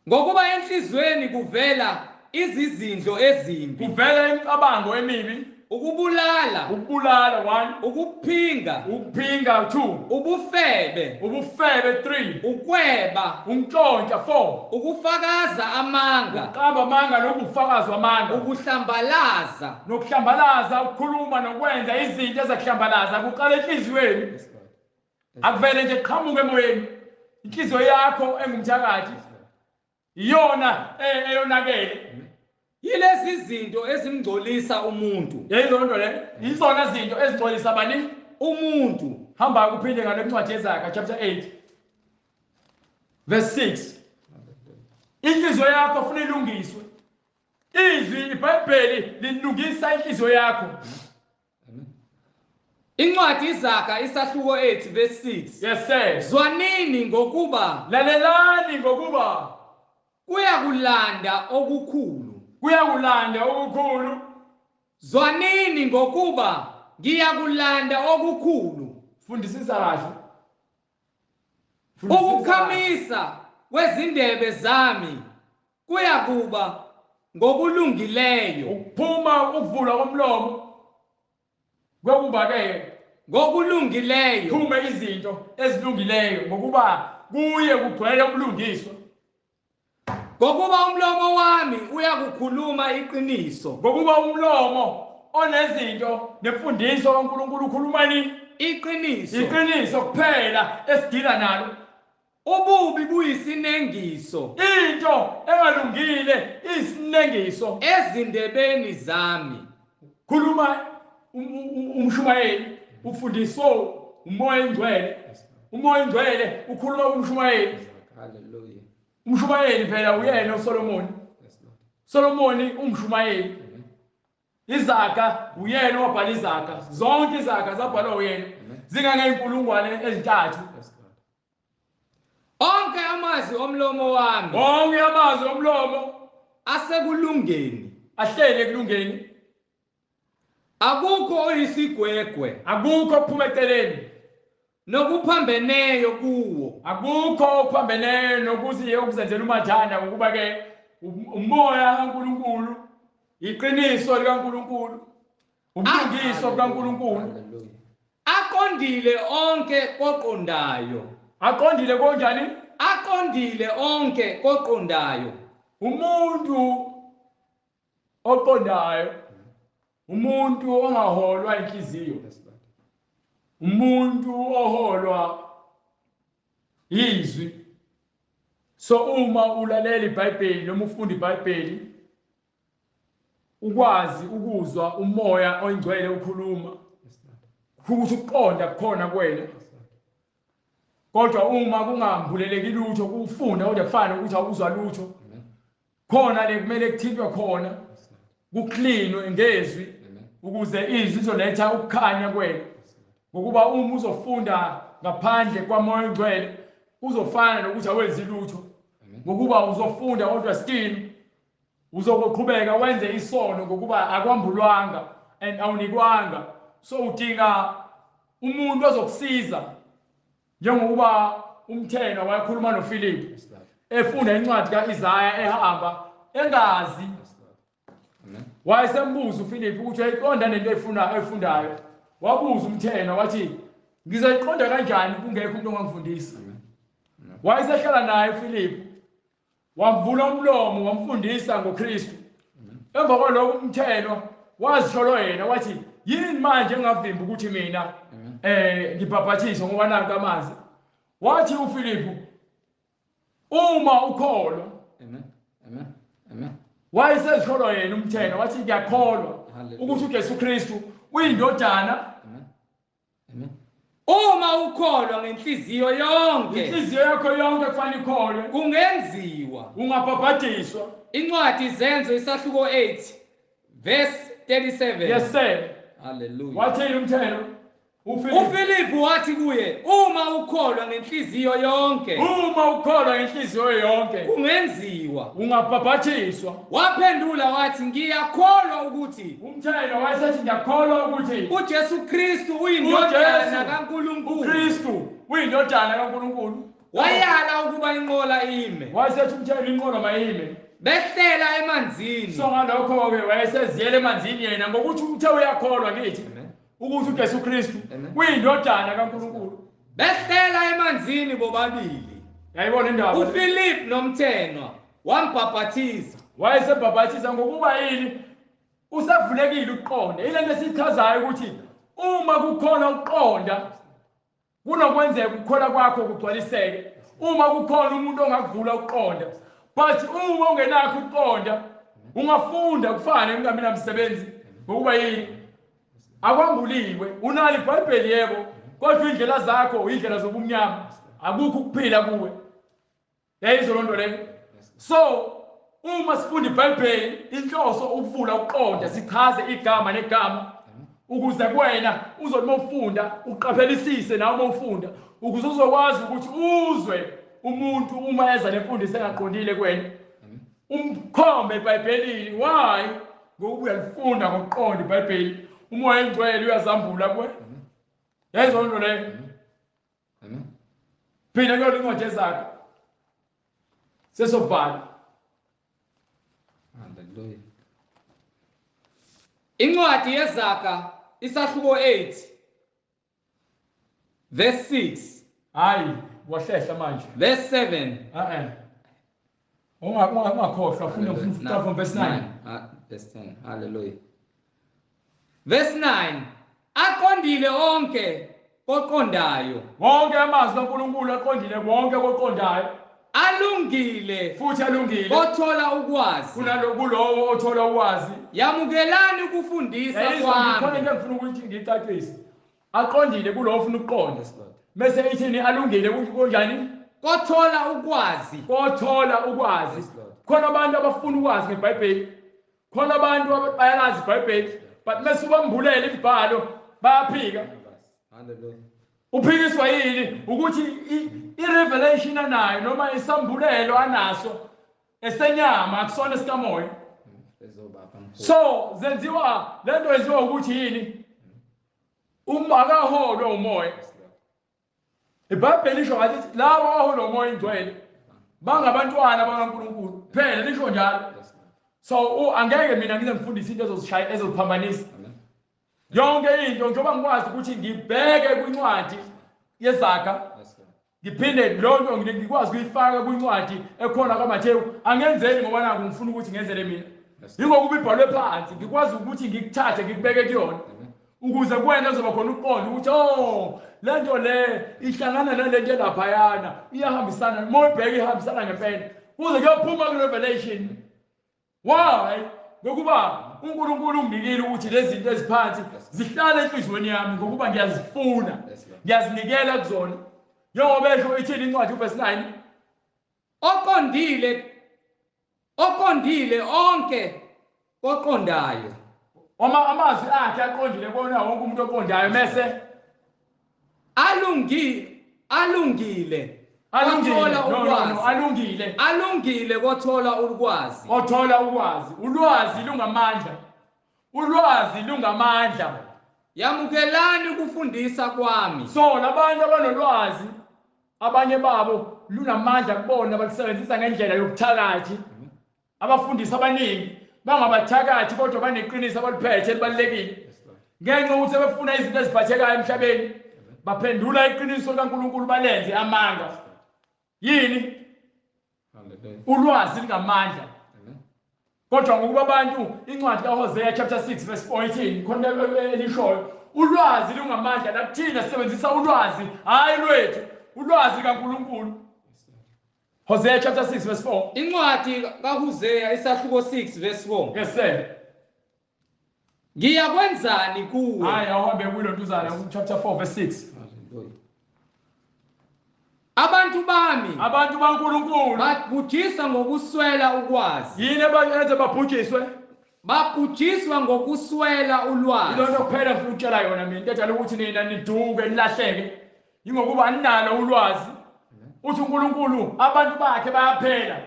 Ngokuba enhliziyweni kuvela izizindlo ezimbi. Kuvela imicabango emibi. Ukubulala, ukubulala 1, ukuphinga, ukuphinga 2, ubufebe, ubufebe 3, ukweba, untshontsha 4, ukufakaza amanga, uqamba amanga nokufakazwa amanga, ukuhlambalaza, nokuhlambalaza, ukukhuluma nokwenza izinto ezakuhlambalaza kuqala enhliziyweni. Akuvele nje qhamuke emoyeni. Inhliziyo yakho engumthakathi iyona eyonakele. Yilezi zinto ezimngcolisa umuntu. Yeyilonto le, yizona zinto ezingcolisa bani? Umuntu. Hamba kuphinde ngale ncwadi yeZaga chapter 8 verse 6. Inhliziyo yakho funa ilungiswe. Izwi iBhayibheli lilungisa inhliziyo yakho. Incwadi iZaga isahluko 8 verse 6. Yes sir. Zwanini ngokuba, lalelani ngokuba kuyakulanda okukhulu. Kuyakulanda okukhulu. Zwanini ngokuba ngiyakulanda okukhulu. Fundisisa kahle. Ukukhamisa kwezindebe zami kuyakuba ngokulungileyo. Ukuphuma ukuvula komlomo kwekuba ke ngokulungileyo. Phume izinto ezilungileyo ngokuba kuye kugcwele ubulungiswa. Ngokuba umlomo wami uyakukhuluma iqiniso. Ngokuba umlomo onezinto nemfundiso kaNkulunkulu ukhuluma ni iqiniso. Iqiniso kuphela esidila nalo. Ububi buyisinengiso. Into engalungile isinengiso ezindebeni zami. Khuluma umshumayeli, ufundiswe uMoya oNgcwele. UMoya oNgcwele ukhuluma kumshumayeli. Hallelujah. Umshumayeli phela uyena uSolomon. Solomoni umshumayeli. Izaga uyena owabhala izaga. Zonke izaga zabhalwa uyena. Zingangeyinkulungwane ezintathu. Onke amazwi omlomo wami. Onke amazwi omlomo asekulungeni. Ahlele ekulungeni. Akukho oyisigwegwe. Akukho okuphuma eceleni. Nokuphambeneyo kuwo. Akukho okuphambeneyo nokuthi okuzenzela umathanda, ngokuba ke umoya kaNkuluNkulu, iqiniso likaNkuluNkulu, ubulungiswa bukaNkuluNkulu. Aqondile onke koqondayo. Aqondile konjani? Aqondile onke koqondayo. Umuntu oqondayo, umuntu ongaholwa inhliziyo, umuntu oholwa izwi. So uma ulalela iBhayibheli noma ufunda iBhayibheli, ukwazi ukuzwa uMoya oNgcwele ukhuluma, ukuthi ukuqonda kukhona kuwena. Kodwa uma kungambuleleki lutho kufunda, kodwa kufana nokuthi awuzwa lutho, khona le kumele kuthintwe khona, kuklinwe ngezwi, ukuze izwi lizoletha ukukhanya kuwena. Ngokuba uma uzofunda ngaphandle kwaMoya oNgcwele, uzofana nokuthi awenzi lutho, ngokuba uzofunda kodwa still uzoqhubeka wenze isono, ngokuba akwambulwanga and awunikwanga. So udinga umuntu ozokusiza, njengokuba umthenwa wayekhuluma noFilip efunda incwadi kaIsaya, ehamba engazi. Wayesembuza uFilip ukuthi uyayiqonda lento efundayo. Wabuza umthenwa wathi, ngizoyiqonda kanjani kungekho umuntu ongangifundisa? Wayesehlala naye uFilip, wamvula umlomo, wamfundisa ngoKristu. Emva kwalokho umthenwa wazisholo yena wathi, yini manje engavimba ukuthi mina ngibhabhathiswe, ngoba nanka amanzi? Wathi uFilip, uma ukholwa. Amen. Amen. Amen. Wayesezisholo yena umthenwa wathi, ngiyakholwa ukuthi uJesu Kristu uyindodana. Amen. Amen. Uma ukholwa ngenhliziyo yonke, inhliziyo yakho yonke kufanele ikholwe, kungenziwa, ungabhabhadiswa. Incwadi Izenzo isahluko 8 verse 37. Yes sir. Hallelujah. Wathini umthelo? uFilip wathi kuye, uma ukholwa ngenhliziyo yonke, uma ukholwa ngenhliziyo yonke, kungenziwa, ungabhabhathiswa. Waphendula wathi, ngiyakholwa ukuthi, umthelo wayesethi ngiyakholwa ukuthi uJesu Kristu uyindodana kaNkulunkulu. uKristu uyindodana kaNkulunkulu. Wayala ukuba inqola ime. Wayesethi umthelo inqola mayime. Behlela emanzini. So ngalokho ke wayeseziyela emanzini yena, ngokuthi uthe uyakholwa ngithi ukuthi uJesu Kristu uyindodana kaNkulunkulu. Behlela emanzini bobabili. Yayibona indaba. uFilip nomthenwa wambhabhathiza. Wayesebhabhathiza ngokuba yini? Usavulekile ukuqonda. Ile nto esichazayo ukuthi uma kukhona ukuqonda, kunokwenzeka ukukholwa kwakho kugcwaliseke. Uma kukhona umuntu ongakuvula ukuqonda. But uma ungenakho ukuqonda, ungafunda kufane kungabi namsebenzi, ngokuba yini? Akwambuliwe. Unalo iBhayibheli yebo, kodwa indlela zakho indlela zobumnyama, akukho ukuphila kuwe. Yayizwa lonto leyo. So uma sifunda iBhayibheli, inhloso ukuvula ukuqonda, sichaze igama negama, ukuze kuwena uzothi uma ufunda uqaphelisise nawe uma ufunda, ukuze uzokwazi ukuthi uzwe umuntu uma eza nemfundiso engaqondile kuwena, umkhombe eBhayibhelini. Why? Ngokuba uyalifunda ngokuqonda iBhayibheli, uMoya oNgcwele uyazambula kuwe. Yayizwa lonto leyo. Phina kuyona incwadi ezakho sesobhala. Hallelujah. Incwadi yeZaga isahluko 8 verse 6. Hayi, wahlehla manje. Verse 7. Ungakhohlwa, funda from verse 9. Verse 10. Hallelujah. Verse 9. Aqondile onke koqondayo. Wonke amazwi kaNkulunkulu aqondile wonke koqondayo. Alungile futhi alungile othola ukwazi kulowo othola ukwazi. Yamukelani ukufundisa kwami. Khona into engifuna ukuthi ngicacise. Aqondile kulowo ofuna ukuqonda. Mase ithini alungile kunjani? Kothola ukwazi. Kothola ukwazi. Khona abantu abafuna ukwazi ngeBhayibheli. Khona abantu abayalazi iBhayibheli, but mase ubambulela imibhalo bayaphika. Hallelujah. Uphikiswa yini? Ukuthi i-revelation anayo noma isambulelo anaso esenyama akusona esikamoya. So zenziwa lento yenziwa ukuthi yini? Uma akaholwe umoya. IBhayibheli lisho ngathi labo abaholwa umoya ingcwele bangabantwana bakaNkulunkulu. Phela lisho njalo. So angeke mina ngize ngifundise into ezozishaya ezoziphambanisa. Yonke into njengoba ngikwazi ukuthi ngibheke kwincwadi yeZaga, ngiphinde lonto ngikwazi ukuyifaka kwincwadi ekhona kaMathewu, angenzeli ngoba naku ngifuna ukuthi ngenzele mina. Yingokuba ibhalwe phansi ngikwazi ukuthi ngikuthathe ngikubeke kuyona ukuze kuwena uzoba khona ukuqonda ukuthi oh lento le ihlangana nalento elaphayana, iyahambisana. Uma uyibheka ihambisana ngempela kuze kuyophuma ku-Revelation. Why? Ngokuba uNkulunkulu unginikile ukuthi lezi zinto eziphansi zihlale enhliziyweni yami ngokuba ngiyazifuna, ngiyazinikela kuzona. Njengoba esho ithini incwadi uverse 9? Oqondile onke oqondayo. Amazwi akhe aqondile kona wonke umuntu oqondayo. Mese alungile alungile kothola ulwazi. Othola ukwazi. Ulwazi lungamandla. Ulwazi lungamandla. Yamukelani ukufundisa kwami. So labantu abanolwazi abanye babo lunamandla kubona, balisebenzisa ngendlela yobuthakathi. Abafundisi abaningi bangabathakathi kodwa baneqiniso abaliphethe elibalulekile. Ngenxa yokuthi sebefuna izinto eziphathekayo emhlabeni, baphendula iqiniso likaNkulunkulu balenze amanga. Yini? Ulwazi lingamandla. Kodwa ngokuba abantu incwadi kaHosea chapter 6 verse 14 khona elishoyo ulwazi lungamandla. Nakuthina sisebenzisa ulwazi hayi lwethu, ulwazi kaNkulunkulu. Hosea chapter 6 verse 4. Incwadi kaHosea isahluko 6 verse 4. Yes sir. Ngiyakwenzani kuwe? Hayi awuhambe kulo ntuzana chapter 4 verse 6. Abantu bami, abantu baNkulunkulu babhujiswa ngokuswela ukwazi. Yini abayenze babhujiswe? Babhujiswa ngokuswela ulwazi. Ilona kuphela ngifuna ukutshela yona mina into edala ukuthi nina niduke nilahleke ingokuba aninalo ulwazi. Uthi uNkulunkulu abantu bakhe bayaphela.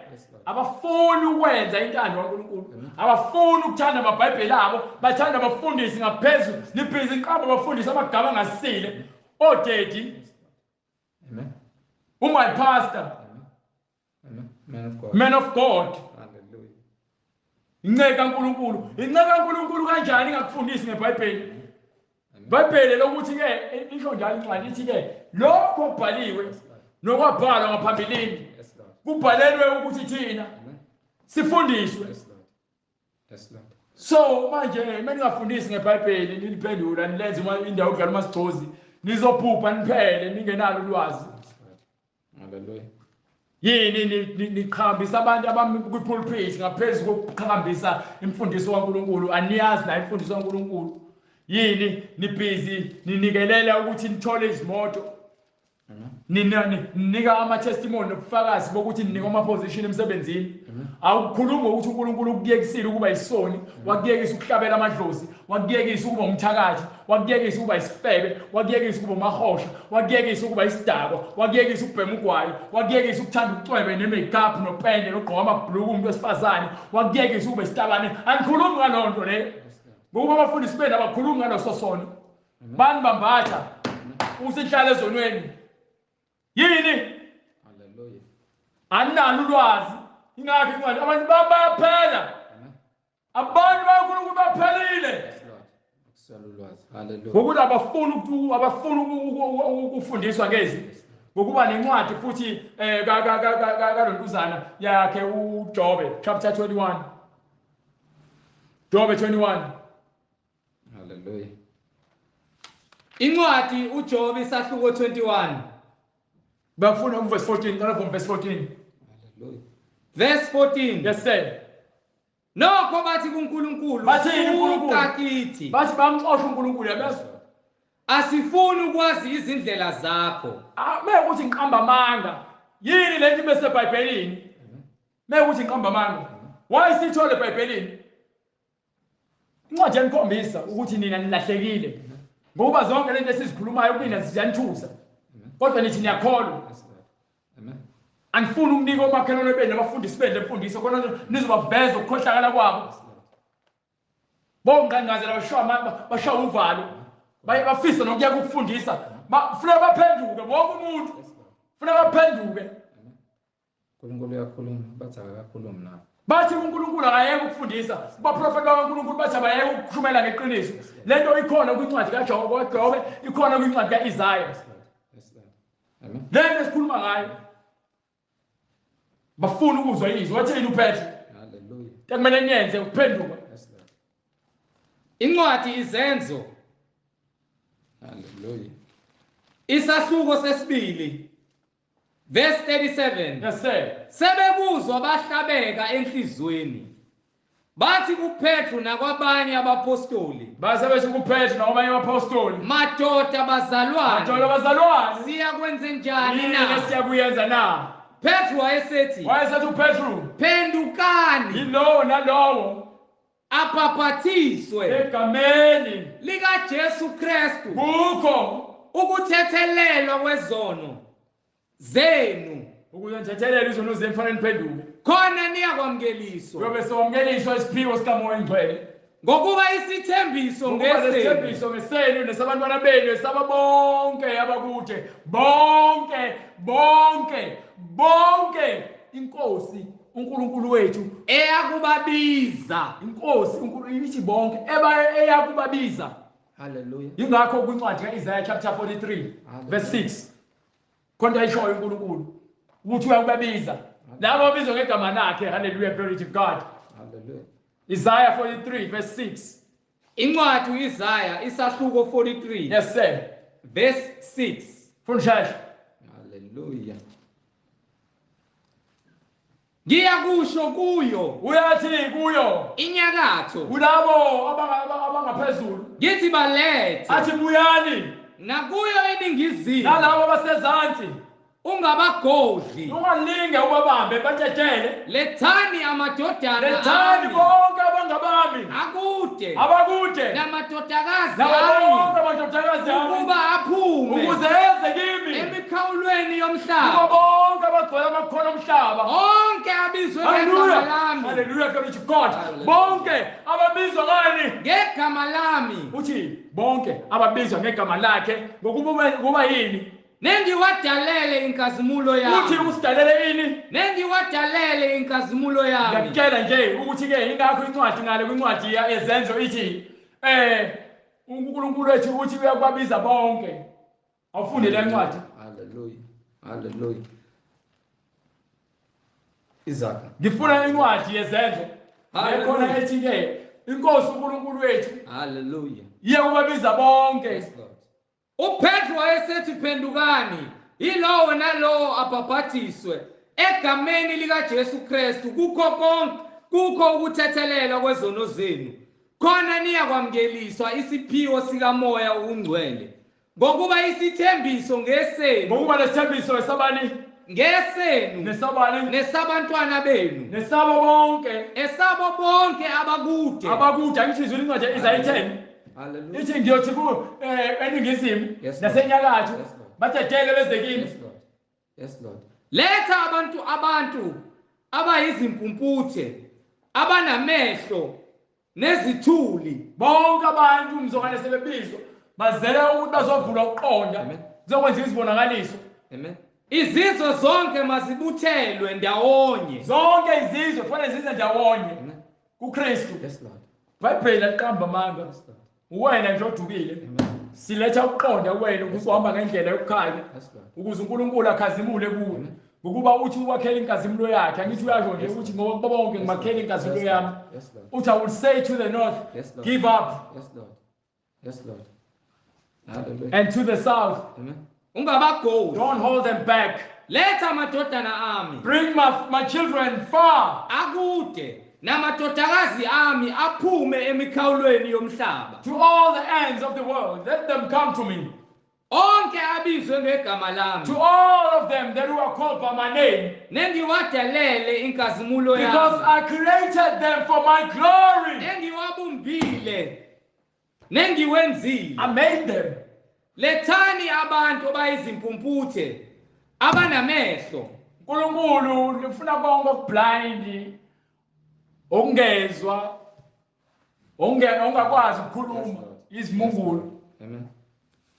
Abafuni ukwenza intando kaNkulunkulu, abafuni ukuthanda amaBhayibheli abo, bathanda abafundisi ngaphezulu. Nibhizi inqaba abafundisi amagama angasile odaddy. Amen. My pastor. Amen. Man of God. Man of God. Hallelujah. Inceka kaNkulunkulu. Inceka kaNkulunkulu kanjani ingakufundisi ngeBhayibheli? iBhayibheli lokuthi ke isho njalo incwadi ithi ke lokho kubhaliwe nokwabhalwa ngaphambilini kubhalelwe ukuthi thina sifundiswe. Yes Lord. So manje meningafundisi ngeBhayibheli niliphendula nilenze indawo yokudlala umasigcozi, nizophupha niphele ningenalo ulwazi. Hallelujah. Yini niqhambisa abantu abami kwipulpit ngaphezulu kokuqhambisa imfundiso kaNkulunkulu? Aniyazi la imfundiso kaNkulunkulu. Yini nibhizi ninikelela ukuthi nithole izimoto, ninika ama-testimony nobufakazi bokuthi ninika ama-position emsebenzini. Awukhulumi ngokuthi uNkulunkulu ukuyekisile ukuba isoni, wakuyekisa ukuhlabela amadlozi, wakuyekisa ukuba umthakathi, wakuyekisa ukuba isifebe, wakuyekisa ukuba umahosha, wakuyekisa ukuba isidakwa, wakuyekisa ukubhema ugwayi, wakuyekisa ukuthanda ucwebe ne-makeup nopende nogqoka amabhuluku umuntu wesifazane, wakuyekisa ukuba isitabane. Anikhulumi ngaloo nto leyo ngokuba abafundisi benu abakhulumi ngaloso sono. Bani bambatha usihlala ezonweni. Yini? Hallelujah. Aninalo ulwazi. Ingakho incwadi abantu bayaphela. Abantu baNkulunkulu baphelile. Hallelujah. Ngokuthi abafuni ukufundiswa ngezwi. Ngokuba nencwadi futhi kalontuzana yakhe uJobe chapter 21. Jobe 21. Hallelujah. Incwadi uJobe isahluko 21. Bafuna uverse 14, qala from verse 14. Hallelujah. Verse 14. Yes sir. Nokho bathi kuNkulunkulu, Bathini kuNkulunkulu? "Suka kithi. Bathi bamxosha uNkulunkulu, yabezwa. Asifuni ukwazi izindlela zakho. Meke ukuthi ngiqamba amanga. Yini lento ibe seBhayibhelini? Meke ukuthi ngiqamba amanga. Why sithole eBhayibhelini? Incwadi yanikhombisa ukuthi nina nilahlekile. Ngokuba zonke lento esizikhulumayo kunina ziyanithusa. Kodwa nithi niyakholwa. Yes, Lord. Amen. Anifuni ukunika omakhelwane benu nabafundisi benu lemfundiso khona nizobaveza ukukhohlakala kwabo. Yes, Lord. Bongqangqazela bashawa uvalo. Baye bafisa nokuya ukufundisa. Funeka baphenduke wonke umuntu. Yes, Lord. Funeka baphenduke. uNkulunkulu uyakhuluma, bathi akakhulumi nabo. Bathi uNkulunkulu akayeke ukufundisa. Abaprofeti bakaNkulunkulu bathi abayeke ukushumela ngeqiniso. Lento ikhona kwincwadi kaJobe, ikhona kwincwadi kaIsaya. Yes, Lord. Yes, Lord. Amen. Lento esikhuluma ngayo. Bafuna ukuzwa izwi. Wathini uPetru? Hallelujah. Kumele niyenze ukuphenduka. Yes, Lord. Incwadi Izenzo. Hallelujah. Isahluko sesibili. Verse 37. Yes sir. Sebekuzwa bahlabeka enhlizweni. Bathi kuPetru nakwabanye abapostoli, Base bethi kuPetru nakwabanye abapostoli. madoda bazalwane, Madoda bazalwane, siyakwenze njani yini na? esiyakuyenza na? Petru wayesethi, Wayesethi uPetru, phendukani yilowo nalowo abhapathiswe egameni likaJesu Kristu kukho ukuthethelelwa kwezono zenu, ukuze nithethelele izono zenu fanele niphenduke. khona niyakwamukeliswa, Kuyobe sewamukeliswa isiphiwo sikaMoya oNgcwele. ngokuba isithembiso Ngokuba ngesenu lesithembiso ngesenu nesabantwana benu esaba bonke abakude, bonke bonke bonke inkosi uNkulunkulu wethu, eyakubabiza. inkosi uNkulunkulu ithi bonke eyakubabiza. Hallelujah. Ingakho kwincwadi kaIsaiah chapter 43 verse 6 khona ayishoyo uNkulunkulu ukuthi uyakubabiza labo abizwa ngegama lakhe. Hallelujah, glory to God. Hallelujah. Isaiah 43 verse 6. Incwadi uIsaiah isahluko 43 Yes sir. verse 6. Fundishashe. Hallelujah. Ngiyakusho kuyo Uyathi kuyo inyakatho, kulabo abangaphezulu, ngithi balethe, athi buyani, nakuyo eningizimu nalabo abasezansi ungabagodli, ungalinge ubabambe batetshele, lethani amadodana lethani ami bonke abangabami akude abakude namadodakazi nabo ami bonke amadodakazi ami ukuba aphume ukuze eze kimi emikhawulweni kubo yomhlaba, bonke abagcwele amakhono omhlaba. onke abizwe ngegama Hallelujah. lami, Hallelujah, glory to God. Hallelujah. Bonke ababizwa ngani? ngegama lami, Uthi bonke ababizwa ngegama lakhe ngokuba kuba yini? nengiwadalele inkazimulo Uthi yami, usidalele ini? nengiwadalele inkazimulo yami. Ngiyakutshela nje ukuthi ke ingakho incwadi ngale kwincwadi yezenzo ithi uNkulunkulu wethu uthi uyakubabiza bonke. Awufunde le ncwadi. Hallelujah. Hallelujah. Isaka. Ngifuna incwadi yezenzo. Hallelujah. Khona ethi ke inkosi uNkulunkulu wethu Hallelujah. iyakubabiza bonke. Yes, Lord. uPetru wayesethi phendukani, yilowo nalowo abhabhathiswe egameni likaJesu Kristu kukho konke, kukho ukuthethelelwa kwezono zenu, khona niyakwamukeliswa isiphiwo sikaMoya oNgcwele, ngokuba isithembiso ngesenu, Ngokuba lesithembiso esabani ngesenu nesabani nesabantwana benu, nesabo bonke esabo bonke abakude. abakude. Angithi izwi incwadi Isaiah 10 Hallelujah. ithi ngiyothi ku eningizimu Yes, Lord. nasenyakatho Yes, Lord. badedele beze kimi. Yes, Lord. Yes, Lord. Letha abantu abayizimpumputhe, abanamehlo nezithuli. Bonke abantu mzokane sebebizwa bazele ukuthi bazovula ukuqonda, Amen. kuzokwenza izibonakaliso. Amen. Izizwe zonke mazibuthelwe ndawonye. Zonke izizwe kufanele zize ndawonye Amen. kuKristu. Yes, Lord. iBhayibheli aliqamba amanga. Yes, Lord. Uwena nje odukile. Amen. Siletha ukuqonda kuwena ukuze uhamba ngendlela yokukhanya, Yes, Lord. ukuze uNkulunkulu akhazimule kuwe. Ngokuba uthi uwakhela inkazimulo yakhe. Angithi uyasho nje ukuthi ngoba bonke ngibakhela inkazimulo Yes, yami. Lord. Yes, Lord. Uthi I will say to the north, Yes, Lord. give up, Yes, Lord. Yes, Lord. Hallelujah. and to the south, Amen. Ungabagodli. don't hold them back. Letha amadodana ami. Bring my children far. Akude namadodakazi ami aphume emikhawulweni yomhlaba. To all the ends of the world, let them come to me. Onke abizwe ngegama lami. To all of them that who are called by my name. Nengiwadelele inkazimulo yami. Because I created them for my glory. Nengiwabumbile. Nengiwenzile. I made them. Lethani abantu abayizimpumputhe abanamehlo. uNkulunkulu ufuna konke okublind, okungezwa, ongakwazi ukukhuluma, izimungulu. Amen.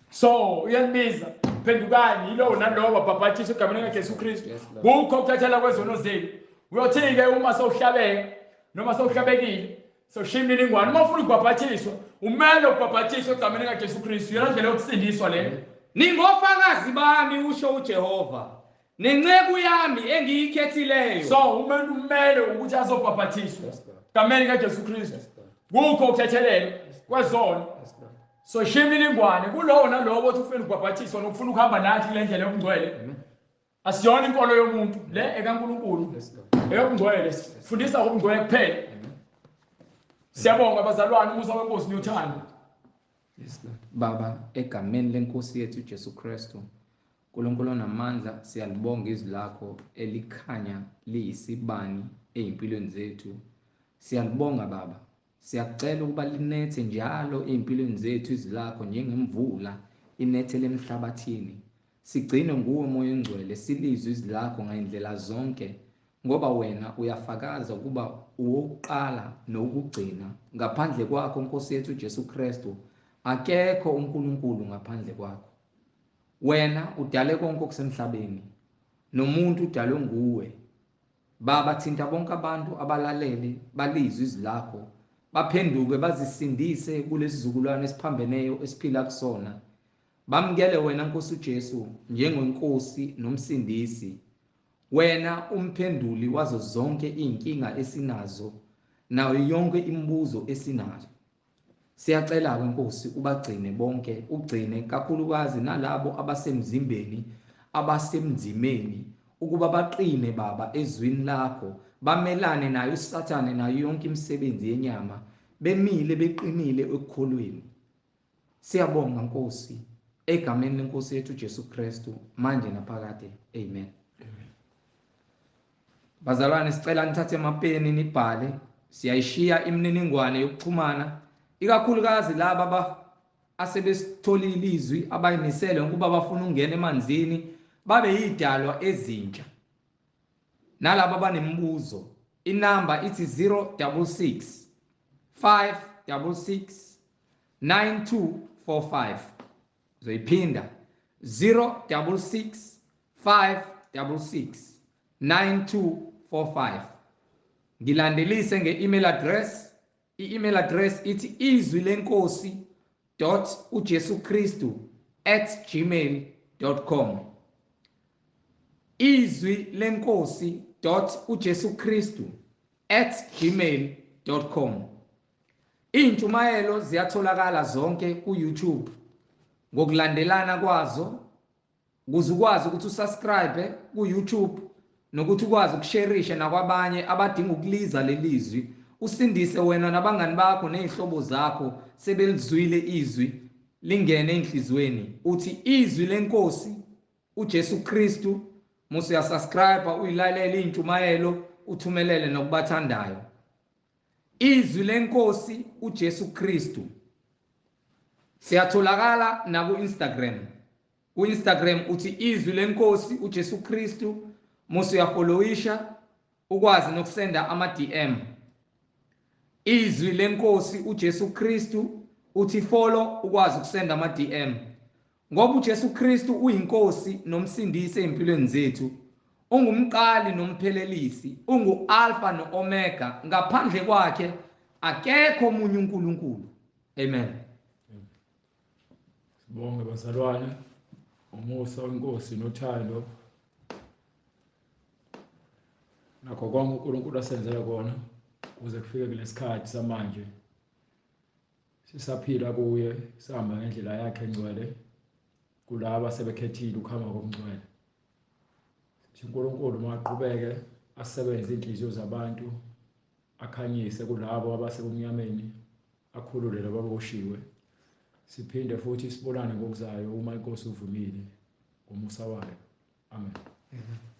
So uyanibiza, phendukani yilowo nalowo babhabhathiswe egameni likaJesu Kristu. Kukho ukuthathela kwezono zenu. Uyothi-ke uma sowuhlabeka noma sowuhlabekile, sowushiya imininingwane, uma ufuna ukubhabhathiswa, umele ukubhabhathiswa egameni likaJesu Kristu. Yona ndlela yokusindiswa leyo. Ningofakazi bami, usho uJehova, nenceku yami engiyikhethileyo. So umuntu umele ukuthi azobhabhathiswa egameni likaJesu Kristu. Kukho ukuthethelelwa kwezono. So shiya imininingwane kulowo nalowo othi ufuna ukubhabhathiswa nokufuna ukuhamba nathi kule ndlela yobungcwele. Asiyona inkolo yomuntu le ekaNkulunkulu. Eyobungcwele, fundisa ngobungcwele kuphela. Siyabonga bazalwane, umusa wenkosi niyothanda. Yes Lord. Baba, egameni lenkosi yethu Jesu Kristu, uNkulunkulu onamandla, siyalibonga izwi lakho elikhanya liyisibani ezimpilweni zethu. Siyalibonga Baba. Siyakucela ukuba linethe njalo ezimpilweni zethu izwi lakho njengemvula inethele emhlabathini. Sigcine nguwe Moya oNgcwele, silizwe izwi lakho ngayindlela zonke, ngoba wena uyafakaza ukuba uwokuqala nokugcina. Ngaphandle kwakho Nkosi yethu Jesu Kristu, akekho uNkulunkulu ngaphandle kwakho. Wena udale konke okusemhlabeni, nomuntu udalwe nguwe. Baba, thinta bonke abantu abalalele balizwe izwi lakho, baphenduke bazisindise kulesizukulwane esiphambeneyo esiphila kusona. Bamukele wena Nkosi uJesu njengenkosi nomsindisi, wena umphenduli wazo zonke izinkinga esinazo nayo yonke imibuzo esinayo. Siyacela ke Nkosi ubagcine bonke, ugcine kakhulukazi nalabo abasemzimbeni, abasemzimeni, ukuba baqine Baba ezwini lakho, bamelane nayo uSathane nayo yonke imisebenzi yenyama, bemile beqinile ekukholweni. Siyabonga Nkosi, egameni lenkosi yethu Jesu Kristu, manje naphakade. Amen. Bazalwane, sicela nithathe amapeni nibhale. Siyayishiya imininingwane yokuxhumana, ikakhulukazi laba asebesitholile izwi, abayimisele ukuba bafuna ukungena emanzini babe yidalwa ezintsha. Nalabo abanemibuzo, inamba ithi 066 566 9245. Zoyiphinda 066 566 9245. Ngilandelise nge-email address. I-email address ithi izwi lenkosi dot uJesu Kristu at gmail.com. Izwi lenkosi dot uJesu Kristu at gmail.com. Intshumayelo ziyatholakala zonke ku YouTube ngokulandelana kwazo, ukuze ukwazi ukuthi usubscribe ku YouTube nokuthi ukwazi ukushareisha nakwabanye abadinga ukuliza lelizwi, usindise wena nabangani bakho nezihlobo zakho sebelizwile izwi lingene enhlizweni. Uthi izwi lenkosi uJesu Kristu, musu uyasubscribe, uyilalele intshumayelo, uthumelele nokubathandayo. Izwi lenkosi uJesu Kristu. Siyatholakala na ku Instagram. Ku Instagram uthi izwi lenkosi uJesu Kristu, musu uyafollowisha ukwazi nokusenda ama DM. Izwi lenkosi uJesu Kristu uthi follow ukwazi ukusenda ama DM. Ngoba uJesu Kristu uyinkosi nomsindisi empilweni zethu, ungumqali nomphelelisi, ungu-Alpha no-Omega. Ngaphandle kwakhe akekho omunye uNkulunkulu. Amen. Sibonge bazalwane, umusa wenkosi nothando nakho konke uNkulunkulu asenzele kona kuze kufike kulesikhathi samanje. Sisaphila kuye, sihamba ngendlela yakhe engcwele, kulaba sebekhethile ukuhamba ngobungcwele. uNkulunkulu maqhubeke asebenze inhliziyo zabantu, akhanyise kulabo abasebumnyameni, akhulule labo ababoshiwe. Siphinde futhi sibonane ngokuzayo uma iNkosi uvumile ngomusa wayo. Amen. Amen.